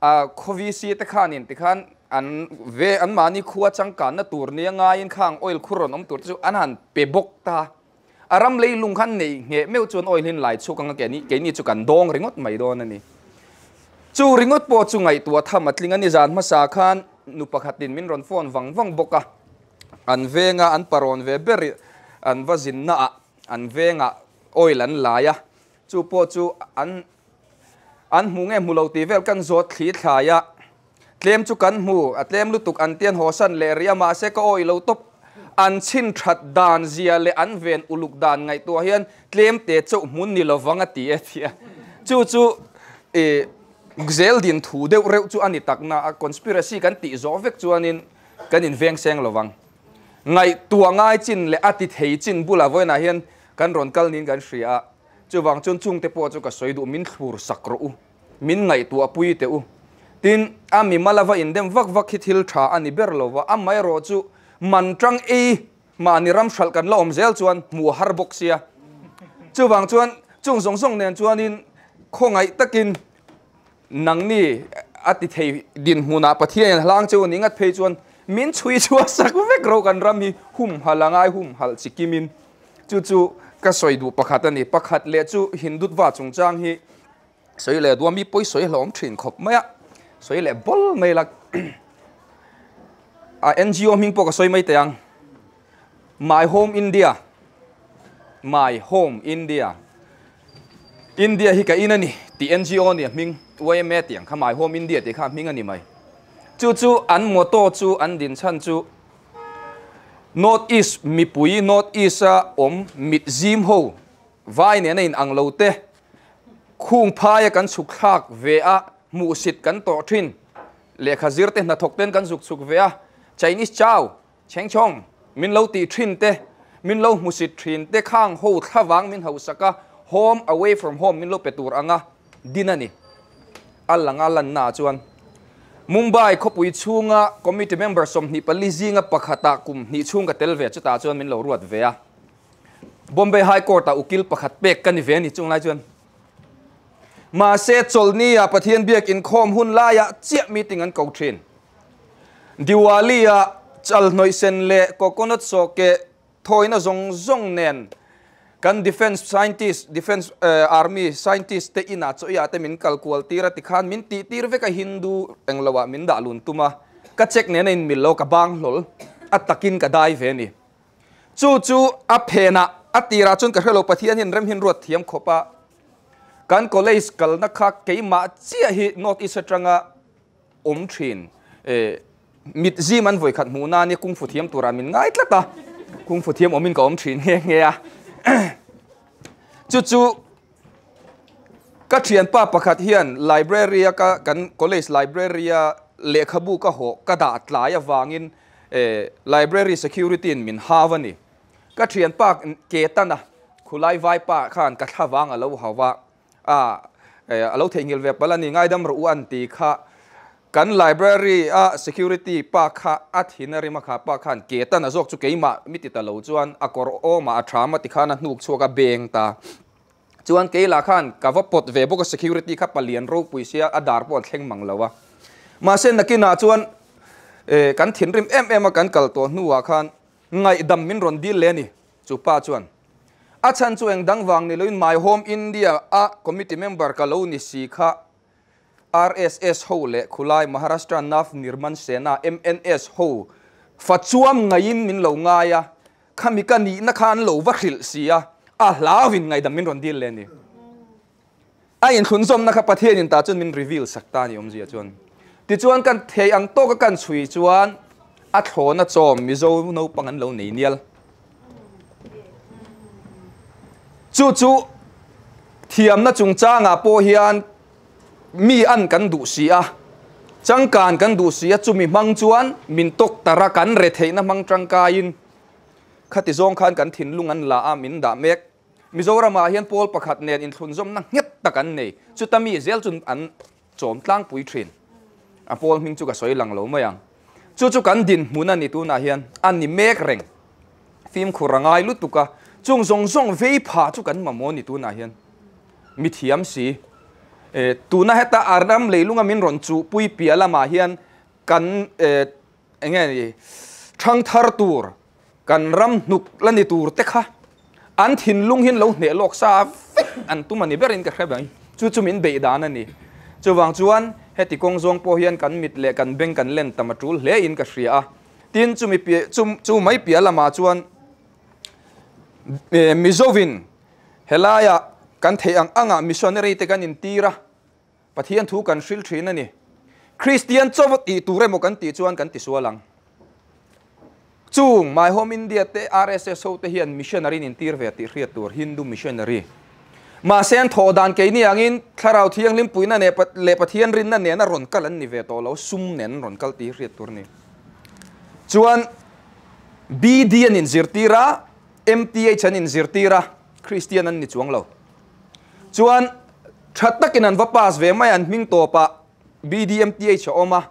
khaw VC te khanin tikhan an ve anmahni khua changkanna tur nia ngaiin khang oil khur rawn awm tur te chu an han pe bawk ta. A ram leilung khan nei ngheh meuh chuan oil hin lai chhuk anga keini chu kan dawng ringawt mai dawn a ni. Chu ringawt pawh chu ngaihtuah tham a tling a ni. Zan hmasa khan nu pakhatin min rawn phone vang vang bawk a, an venga an parawn ve ber an va zinna ah an vengah oil an lai a, chu pawh chu an an hmu nge hmu lo tih vel kan zawt thli thlai a. Tlem chu kan hmu, a tlem lutuk an tian hawsan leh rih a, mahse ka awih lo tawp. An chhin that dan zia leh an ven uluk dan ngaihtuah hian tlem te chauh hmun ni lovang a ti e ti a. Chu chu i zel din thu deuh reuh chu a ni tak na a, conspiracy kan tih zawh vek chuanin Kan in veng seng lovang. Ngai tua ngai chin le ati thei chin bula voina hian kan ron kal nin kan hria. Chuwang chun chung te pawh chu ka sawi duh min thlur sak rawh u. Min ngai tua pui te u. Tin ami malava in dem vak vak hi thil tha ani ber lova amai ro chu man tang ei ma ni ram hral kan la awm zel chuan hmu har bawk sia. Chuwang chuan chung zawng zawng nen chuanin khawngaih takin nang ni ati thei din hmuna Pathian hlang chu ni ngat phei chuan min chui chua sak vek ro kan ram hi hum halangai hum hal chikimin chu chu ka soi du pakhat ani pakhat le chu Hindutva chungchang hi soi le duami poi soi hlom thin khop maya soi le bol mai lak a NGO ming po ka soi mai teang My Home India. My Home India. India hi ka inani ti NGO ni ming YMA tiang kha My Home India ti kha ming ani mai chu chu an moto chu an din chan chu North East mi pui North East a om mit zim ho vai ne in ang lo te khung phaya kan chuk thak ve a mu sit kan to thin le khazir te na thok ten kan zuk chuk ve a Chinese chow cheng chong min lo ti thin te min lo mu sit thin te khang ho thawang min ho saka home away from home min lo petur anga dinani alanga lan na chuan Mumbai khopui chunga committee member som ni pali zinga pakhata kum ni chunga telve chuta chuan min lo ruat ve a Bombay High Court a ukil pakhat pek kan ve ni chung lai chuan ma se cholni a Pathian biak in khom hun laya chia meeting an ko thin Diwali a chal noi sen le coconut so ke thoina zong zong nen kan defense scientist defense army scientist te ina cho ya te min kalkual tira ti khan min ti tir ve ka Hindu englawa min da lun tuma ka check ne in mil lo ka bang hlol atakin ka dai ve ni chu chu a phena atira chun ka hrelo Pathian hin rem hin ruat thiam khopa kan college kal na kha keima chia hi North East atanga om thin mit zi man voi khat mu na ni kung fu thiam tura min ngai tlata kung fu thiam omin ka om thin nge nge a chu chu ka thian pa pakhat hian library ka kan college library lekhabu ka ho ka da tlai awangin library security in min hawani ka thian pa ke tana khulai vai pa khan ka thawang alo hawa a alo theingil ve palani ngaidam ru an ti kha kan library a security pa kha a thinari ma kha pa khan ke tan azok chu keima miti ta lo chuan akor o ma athama ti khana hnuk chuaka beng ta chuan keila khan ka va pot ve boka security kha palian ro puisia adar pon thleng mang lawa ma sen nakina chuan kan thinrim em em a kan kal to hnuwa khan ngai dam min ron dil le ni chu pa chuan a chan chu eng dang wang ni loin My Home India a committee member ka lo ni si kha RSS ho le khulai Maharashtra Nav Nirman Sena MNS ho fachuam ngain min lo ngaya khami ka ni na khan lo va hril sia a hlawin ngai dam min ron dil le ni a in thun zom na kha Pathian in ta chun min reveal sakta ni omzia chuan ti chuan kan thei ang to ka kan chui chuan a thlona chom Mizo no pangan lo nei nial chu chu thiam na chung changa po hian mi an kan du sia changkan kan du sia chumi mang chuan min tok tara kan re theina mang tangkain khati zong khan kan thin lung an la a min da mek Mizoram a hian pawl pakhat nen in thlun zom na nget takan nei chutami zel chun an chom tlang pui thin a pawl hming chu ka soi lang lo mayang chu chu kan din hmuna ni tu na hian an ni mek reng fim khurangai lutuka chung zong zong vei pha chu kan mamo ni tu na hian mi thiam si tu na heta aram leilunga min ron chu pui piala ma hian kan enge ni thang thar tur kan ram hnuk lani tur te kha an thin lung hin lo hne lok sa vek an tumani berin ka hrebang chu chu min bei dan ani chuwang chuan heti kong zong po hian kan mit le kan beng kan len tamatul hle in ka hria tin chu mi pi chu mai piala ma chuan Mizovin helaya kan thei ang anga missionary te kan in tira Pathian thu kan hril thin ani Christian chawat i ture mo kan ti chuan kan ti sualang chung My Home India te RSS ho te hian missionary in tir ve ti hriat tur Hindu missionary ma sen tho dan ke ni angin thlarau thiang lim puina ne le Pathian rin na ne na ron kal an ni ve to lo sum nen ron kal ti hriat tur ni Chuan BD an inzirtir a, MTH an inzirtir a, Kristian an ni chuang lo. Chuan tha takin an va pass ve mai a, an hming tawpah BD MTH a awm a,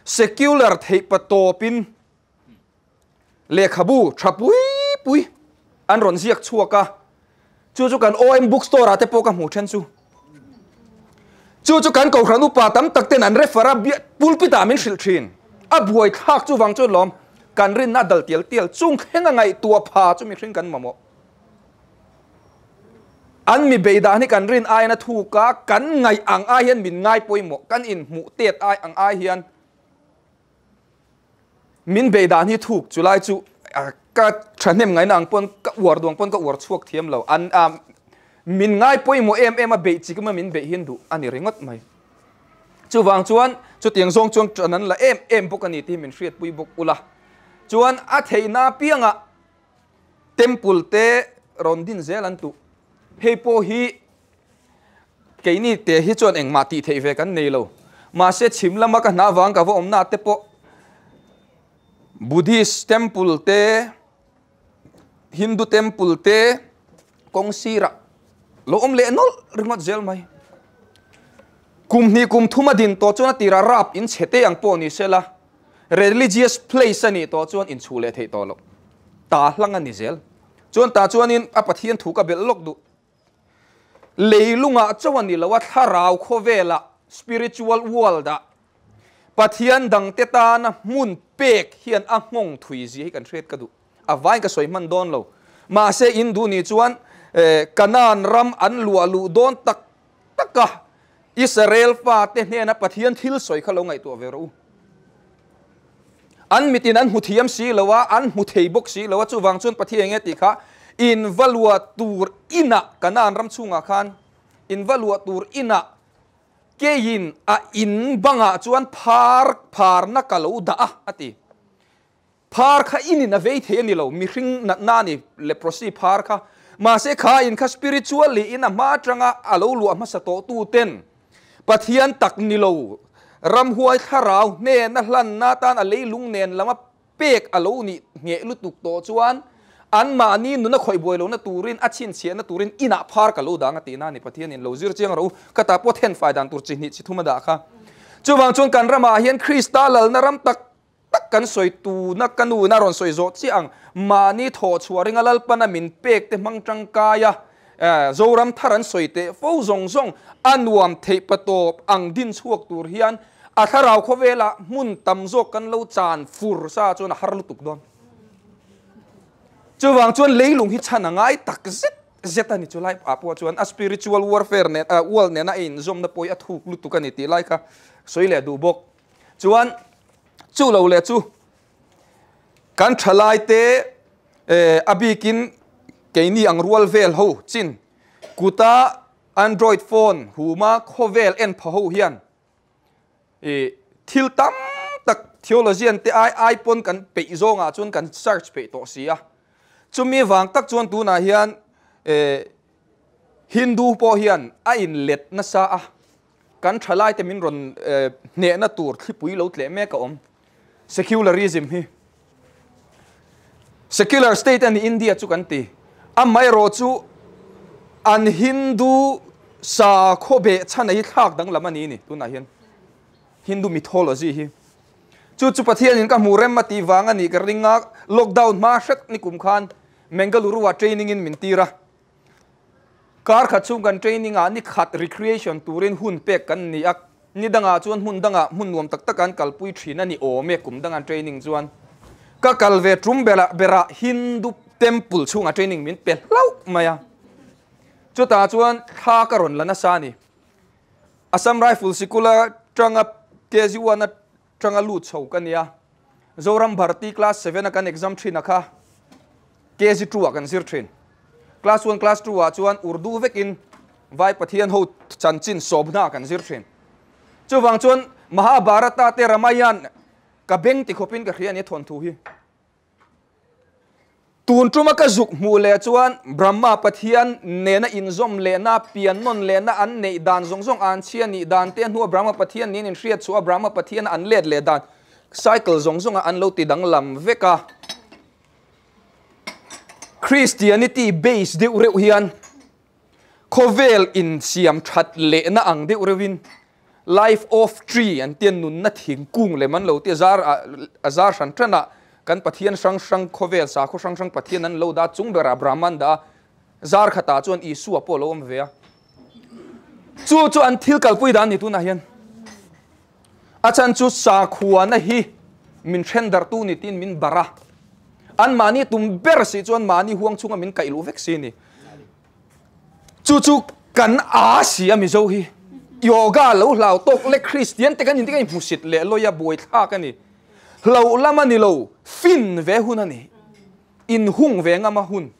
secular theih pa tawpin lehkhabu tha pui pui an rawn ziak chhuak a, chu chu kan OM bookstore ah te pawh ka hmuh then chu. Chu chu kan kohhran upa tam tak ten an refer a, pulpit ah min hrilh thin. A buai thlak chu vang chuan lawm, kan rinna a dal tial tial chung thleng a ngaihtuah pha chu mihring kan mamawh. An mi beidan hi kan rin aiin a thuk a, kan ngaih ang ai hian min ngai pawimawh, kan inhmuh tet ai ang ai hian min beidan hi thuk chu lai chu ka thahnem ngaihna ang pawn ka uar duang pawn ka uar chhuak thiam lo. An min ngai pawimawh em em a beih chi kuma min beih hian duh a ni ringawt mai. Chuvang chuan chutiang zawng chuan tan an la em em bawk a ni tih min hriatpui bawk ula. Chuan a theihna apiangah Temple te rawn din zel an tuh. Hei pawh hi keini te hi chuan engmah tih theih ve kan nei lo. Mahse chhim lama ka hna vang ka va awmna te pawh Buddhist temple te, Hindu temple te kawng sirah lo awm leh nawlh ringawt zel mai. Kum hnih kum thum a din tawh chuan a tirah rap in chhe te ang pawh ni sela. Religious place a nih tawh chuan inchhuh leh theih tawh loh. Ta hlang a ni zel. Chuan tah chuanin a Pathian thu ka belh lawk duh. Leilungah chauh a ni lo a, thlarau khawvelah, spiritual world-ah, Pathian dangte tana hmun pek hian a nghawng thui zia hi kan hriat ka duh. A vain ka sawi hman dawn lo. Mahse in duh nih chuan Kanaan ram an luah luh dawn tak tak a, Israel fate hnena Pathian thil sawi kha lo ngaihtuah ve rawh u. An mitin an hmu thiam si lo a, an hmu thei bawk si lo a, chuvang chuan Pathian enge tih kha in va luah tur inah, Kanaan ram chhungah khan in va luah tur inah keiin a in bangah chuan phar pharna ka lo dah a, a ti. Phar kha inin a vei thei a ni lo, mihring natna a ni, leprosy phar kha. Mahse kha in kha spiritually in a hma atanga a lo luah hmasa tawh tu ten Pathian tak ni lo, ramhuai thlarau hnena hlanna atan a leilung nen lama pek a lo nih ngheh lutuk tawh chuan anmahni nuna khawih buai lohna turin a chhinchhiahna turin inah phar ka lo dang a tihna a ni. Pathianin lo zir chiang rawh u, ka ta pawh thenfai dan tur chi hnih chi thum a dah kha. Chuvang chuan kan ramah hian Krista lalna ram tak tak kan sawi tuna ka nu in a rawn sawi zawh chiah ang. Mahni thawh chhuah ringa Lalpana min pek te hmang tangkai a, Zoram thar an sawi teh fo zawng zawng a nuam theih patawp ang din chhuak tur hian a thlarau khawvelah hmun tam zawk kan lo chan fur sa chuan a har lutuk dawn. Chuvang chuan leilung hi chhan a ngai tak zet zet a ni chu lai ah pawh chuan a spiritual warfare nen world nena a inzawmna pawh hi a thuk lutuk a ni tih lai kha sawi leh duh bawk. Chuan chu lo leh chu kan thalai te a bikin keini ang rual vel ho chin kuta android phone huma khawvel en pha ho hian thil tam tak theologian te ai ai pawn kan peih zawngah chuan kan search peih tawh si a. Chumi vang tak chuan tunah hian Hindu pawh hian a inlet nasa a. Kan thalaite min rawn hnehna tur thlipui lo tleh mek a awm. Secularism hi secular state a ni India chu kan ti. Amaherawh chu an Hindu sakhaw beh chhan hi thlak danglam a ni ni tunah hian Hindu mythology hi. Chu chu Pathianin ka hmu rem a tih vang a nih ka ring a, lockdown hma hret ni kum khan Mangaluru ah training in min tir a. Kar khat chhung kan training ah ni khat recreation turin hun pek kan ni a, ni dangah chuan hmun dangah hmun nuam tak tak an kalpui thin a ni awm e kum danga training chuan. Ka kal ve tum berah berah Hindu temple chhungah training min pe hlauh mai a, chutah chuan thla ka rawn la nasa a ni. Assam Rifle sikula tanga KG1 atanga lut chho ka nia, Zoram Bharati class 7 a kan exam thin a kha KG2 ah kan zir thin. Class 1, class 2 ah chuan Urdu vekin Vai Pathian ho chanchin sawmna kan zir thin. Chuvang chuan Mahabharata te Ramayan ka beng ti khawpin ka hria a ni thawnthu hi. Tun tuma ka zuk hmuh leh chuan Brahma Pathian nena inzawm lehna, pian nawn lehna an neih dan zawng zawng an chhia nih dan te hnua Brahma Pathian niin inhriat chhuah a Brahma Pathian an let leh dan. Cycle zawng zawnga an lo ti danglam vek a. Christianity base deuh reuh hian khawvel insiam that lehna ang deuh reuhin life of tree an tia nunna thingkung lem an lo tia zar a zar hran hran a kan Pathian hrang hrang khawvel sakhaw hrang hrang Pathian an lo dah chung berah Brahman dah a zar khatah chuan Isua pawh a lo awm ve a. Chu chu an thil kalpui dan ni tunah hian. A chhan chu sakhuana hi min then darhtu ni tiin min barh a, anmahni tum ber si chuan mahni huang chhunga min kaih luh vek si ni. Chu chu kan a si a Mizo hi. Yoga lo hlau tawk leh Kristian te kan inti kan inhmusit leh lawi a buaithlak a ni. Hloh lam a ni lo, fin ve hun a ni. Inhung ve ngam a hun.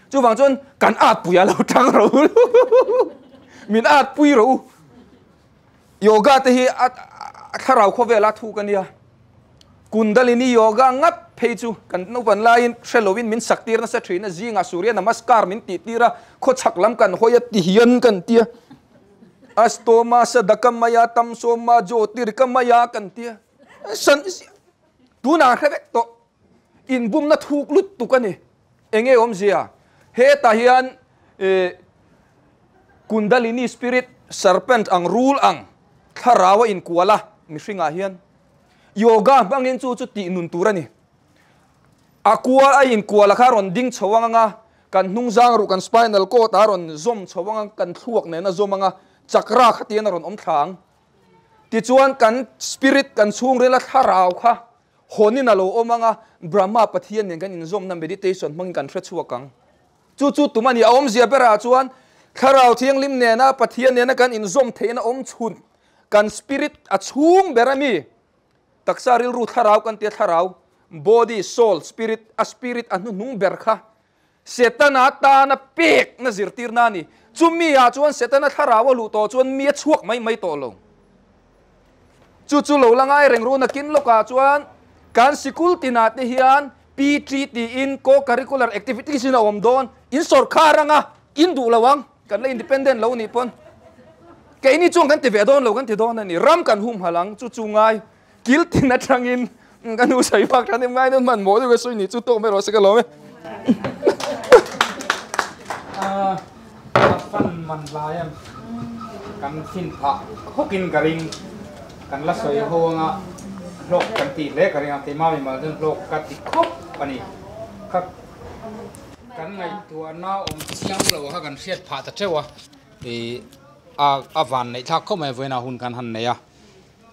Chuvang chuan kan at pui a lo tang ro. Min at pui ro. Yoga te hi a thlarau khawvel a thuk a nia. Kundalini yoga ngat phei chu kan naupan laiin hre lovin min sak tir nasa thin a, zingah Surya Namaskar min tih tir a, khawchhak lam kan hawi a ti hian kan tia. Astoma Sadakamaya Tamsoma Jyotirkamaya kan tia. San tunah hre vek tawh. Inbumna thuk lut tuk a ni. Enge awmzia? Hetah hian Kundalini spirit, serpent ang, rul ang, thlarau a inkual a, mihringah hian yoga hmangin chu chu tih nun tur a ni. A kual a inkual a kha rawn ding chho ang anga, kan hnungzang ruh kan spinal cord a rawn zawm chho ang a, kan thluak nen a zawm ang a, chakra kha tian a rawn awm thla ang. Tichuan kan spirit, kan chhungrila thlarau kha Hawnin a lo awm ang a, Brahma Pathian nen kan inzawmna meditation hmangin kan hre chhuak ang. Chu chu tum a ni. A awmzia berah chuan Thlarau Thianghlim nena Pathian nena kan inzawm theihna awm chhun, kan spirit a chhung ber a mi. Taksa rilru thlarau kan tia thlarau, body, soul, spirit, a spirit a hnuhnung ber kha Setana tana pekna zirtirna a ni. Chumi ah chuan Setana thlarau a luh tawh chuan mi a chhuak mai mai tawh lo. Chu chu lo la ngai reng ru nakin lawkah chuan kan sikul tinah te hian PT tiin co-curricular activities in a awm dawn. In sawrkhar anga in duh lo ang, kan la independent lo nih pawn keini chuan kan ti ve dawn lo kan ti dawn a ni. Ram kan humhalh ang, chu chu ngai Kil tin atangin ka nu sawi vak than em ngai nan hman maw deuh ka sawi ni chu tawk mai rawh se ka lawm e. A fan man lai em kan fin phah hawkin ka ring kan la sawi ho anga hlawk kan tih hle ka ring a keimah mimal chuan hlawk ka ti khawp a ni kha kan ngaihtuahna awm chiang lo kha kan hriat phah ta teuh a ih a van neih thlak khawp mai vawiinah hun kan han nei a.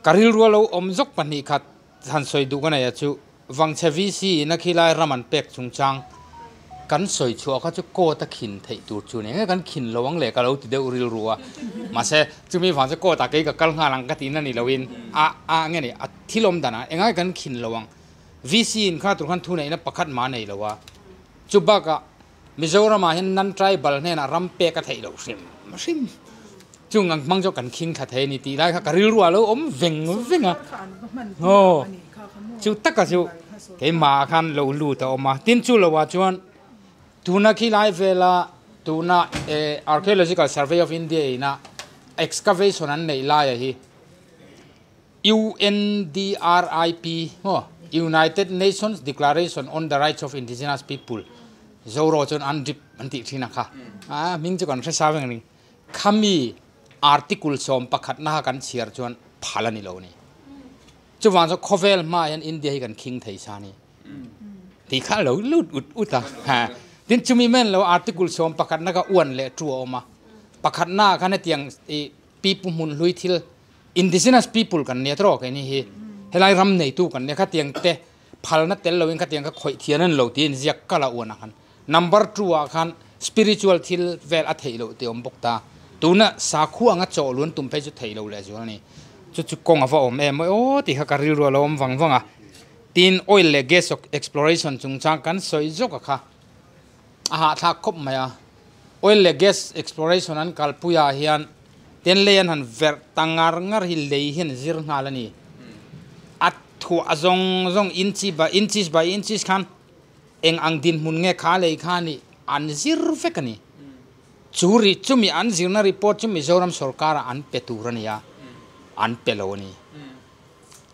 Ka rilru a lo awm zawk 2 khat han sawi duh ka nei a chu Vangchhe VC in a khilai ram an pek chungchang kan sawi chhuah kha chu court a khin theih tur chu nia nge kan khin lo ang le ka lo ti deuh rilru a mahse chumi vang chu court ah kei ka kal nghal ang ka tihna ni loin a a nge ni a thil awm danah engai kan khin lo ang VC in kha tur khan thu neihna pakhat mah nei lo a chu bakah Mizoram ah hian non tribal hnenah ram pek a theih loh hrim hrim. Chung ang hmang chu kan khing thla thei a ni tih lai kha ka rilru ah lo awm veng veng a. Aw, chu taka chu keimah ah khan lo lut a awm a. Tin chu lo ah chuan tuna khi lai vela tuna Archaeological Survey of India ina excavation an neih laia hi UNDRIP maw United Nations Declaration on the Rights of Indigenous People Zoro chuan UNDRIP an tih thin a kha. A hming chu kan hre sa veng a ni. Khami article 11 na kha kan chhiar chuan phal a ni lo a ni. Chuvang chuan khawvel hmaah hian India hi kan khing thei sa a ni tih kha a lo lut ut ut a. Tin chumi men lo article 11 na kha uan leh tu a awm a. Pakhatnaah khan hetiang ih pipu hmun hlui thil indigenous people kan nia tawh keini hi helai ram neitu kan nia khatiang te phalna tel loin khatiang kha khawih thian an lo tiin ziak kal a uan ah khan number 2 ah khan spiritual thil vel a theih loh tih a awm bawk ta tuna sakhua anga chaw luan tum phei chu theih loh leh zual a ni chu chu kawng a va awm em aw tih kha ka rilru a lo awm vang vang a tin oil leh gas exploration chungchang kan sawi zawk a kha a hahthlak khawp mai a oil leh gas exploration an kalpui ah hian Ten lei an han verh ta ngar ngar hi lei hian zir nghal a ni. A thuah zawng zawng inchi by inches by inches khan eng ang dinhmun nge kha lei kha nih an zir vek a ni. Chu ri chumi an zirna report chu Mizoram sorkar ah an pe tur a ni a, an pe lo a ni.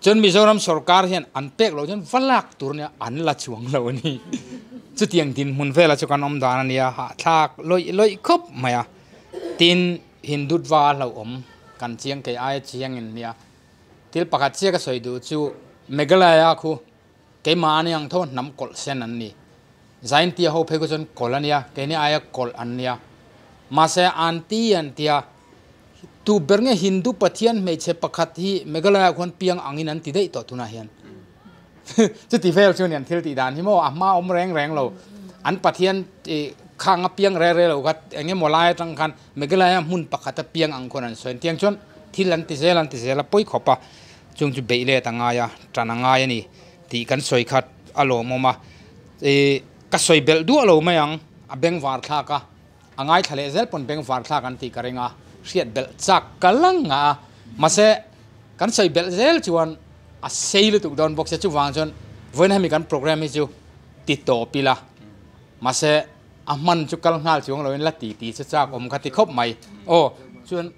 Chuan Mizoram sorkar hian an pek loh chuan va lak tur nia an la chuang lo a ni. Chutiang dinhmun vela chu kan awm dan a nia, hahthlak lawih lawih khawp mai a. Tin, Hindutva a hlauhawm kan chiang kei aia chiang in nia. Thil pakhat chiah ka sawi duh chu Meghalaya khu keimah ani ang tho hnam kawlh sen an ni. Zaintia ho phei khu chuan kawlh a nia, keini aia kawlh an nia. Mahse anti an tia Tu ber nge Hindu pathian hmeichhe pakhat hi Meghalaya khuan piang angin an ti daih tawh tunah hian. Chuti vel chu anian thil tih dan hi maw a hma awm reng reng lo. An pathian khang a piang re re lo kha eng emaw lai atang khan Meghalaya hmun pakhata piang ang khuan an sawi. Tiang chuan thil an ti zel an ti zel a pawi khawp a, chung chu beih let a ngai a, tan a ngai a ni tih kan sawi kha a lawmawm a. Ka sawi belh duah lo mai ang, a bengvar thlak a. A ngaithla leh zel pawn bengvar thlak an tih ka ring a, hriat belh chak ka la ngah a, mahse kan sawi belh zel chuan a sei lutuk dawn bawk sia, chuvang chuan vawiin hemi kan programme hi chu ti tawp ila, mahse a hman chu kal nghal chuang loin la ti ti chu chak awm kha ti khawp mai. Aw chuan.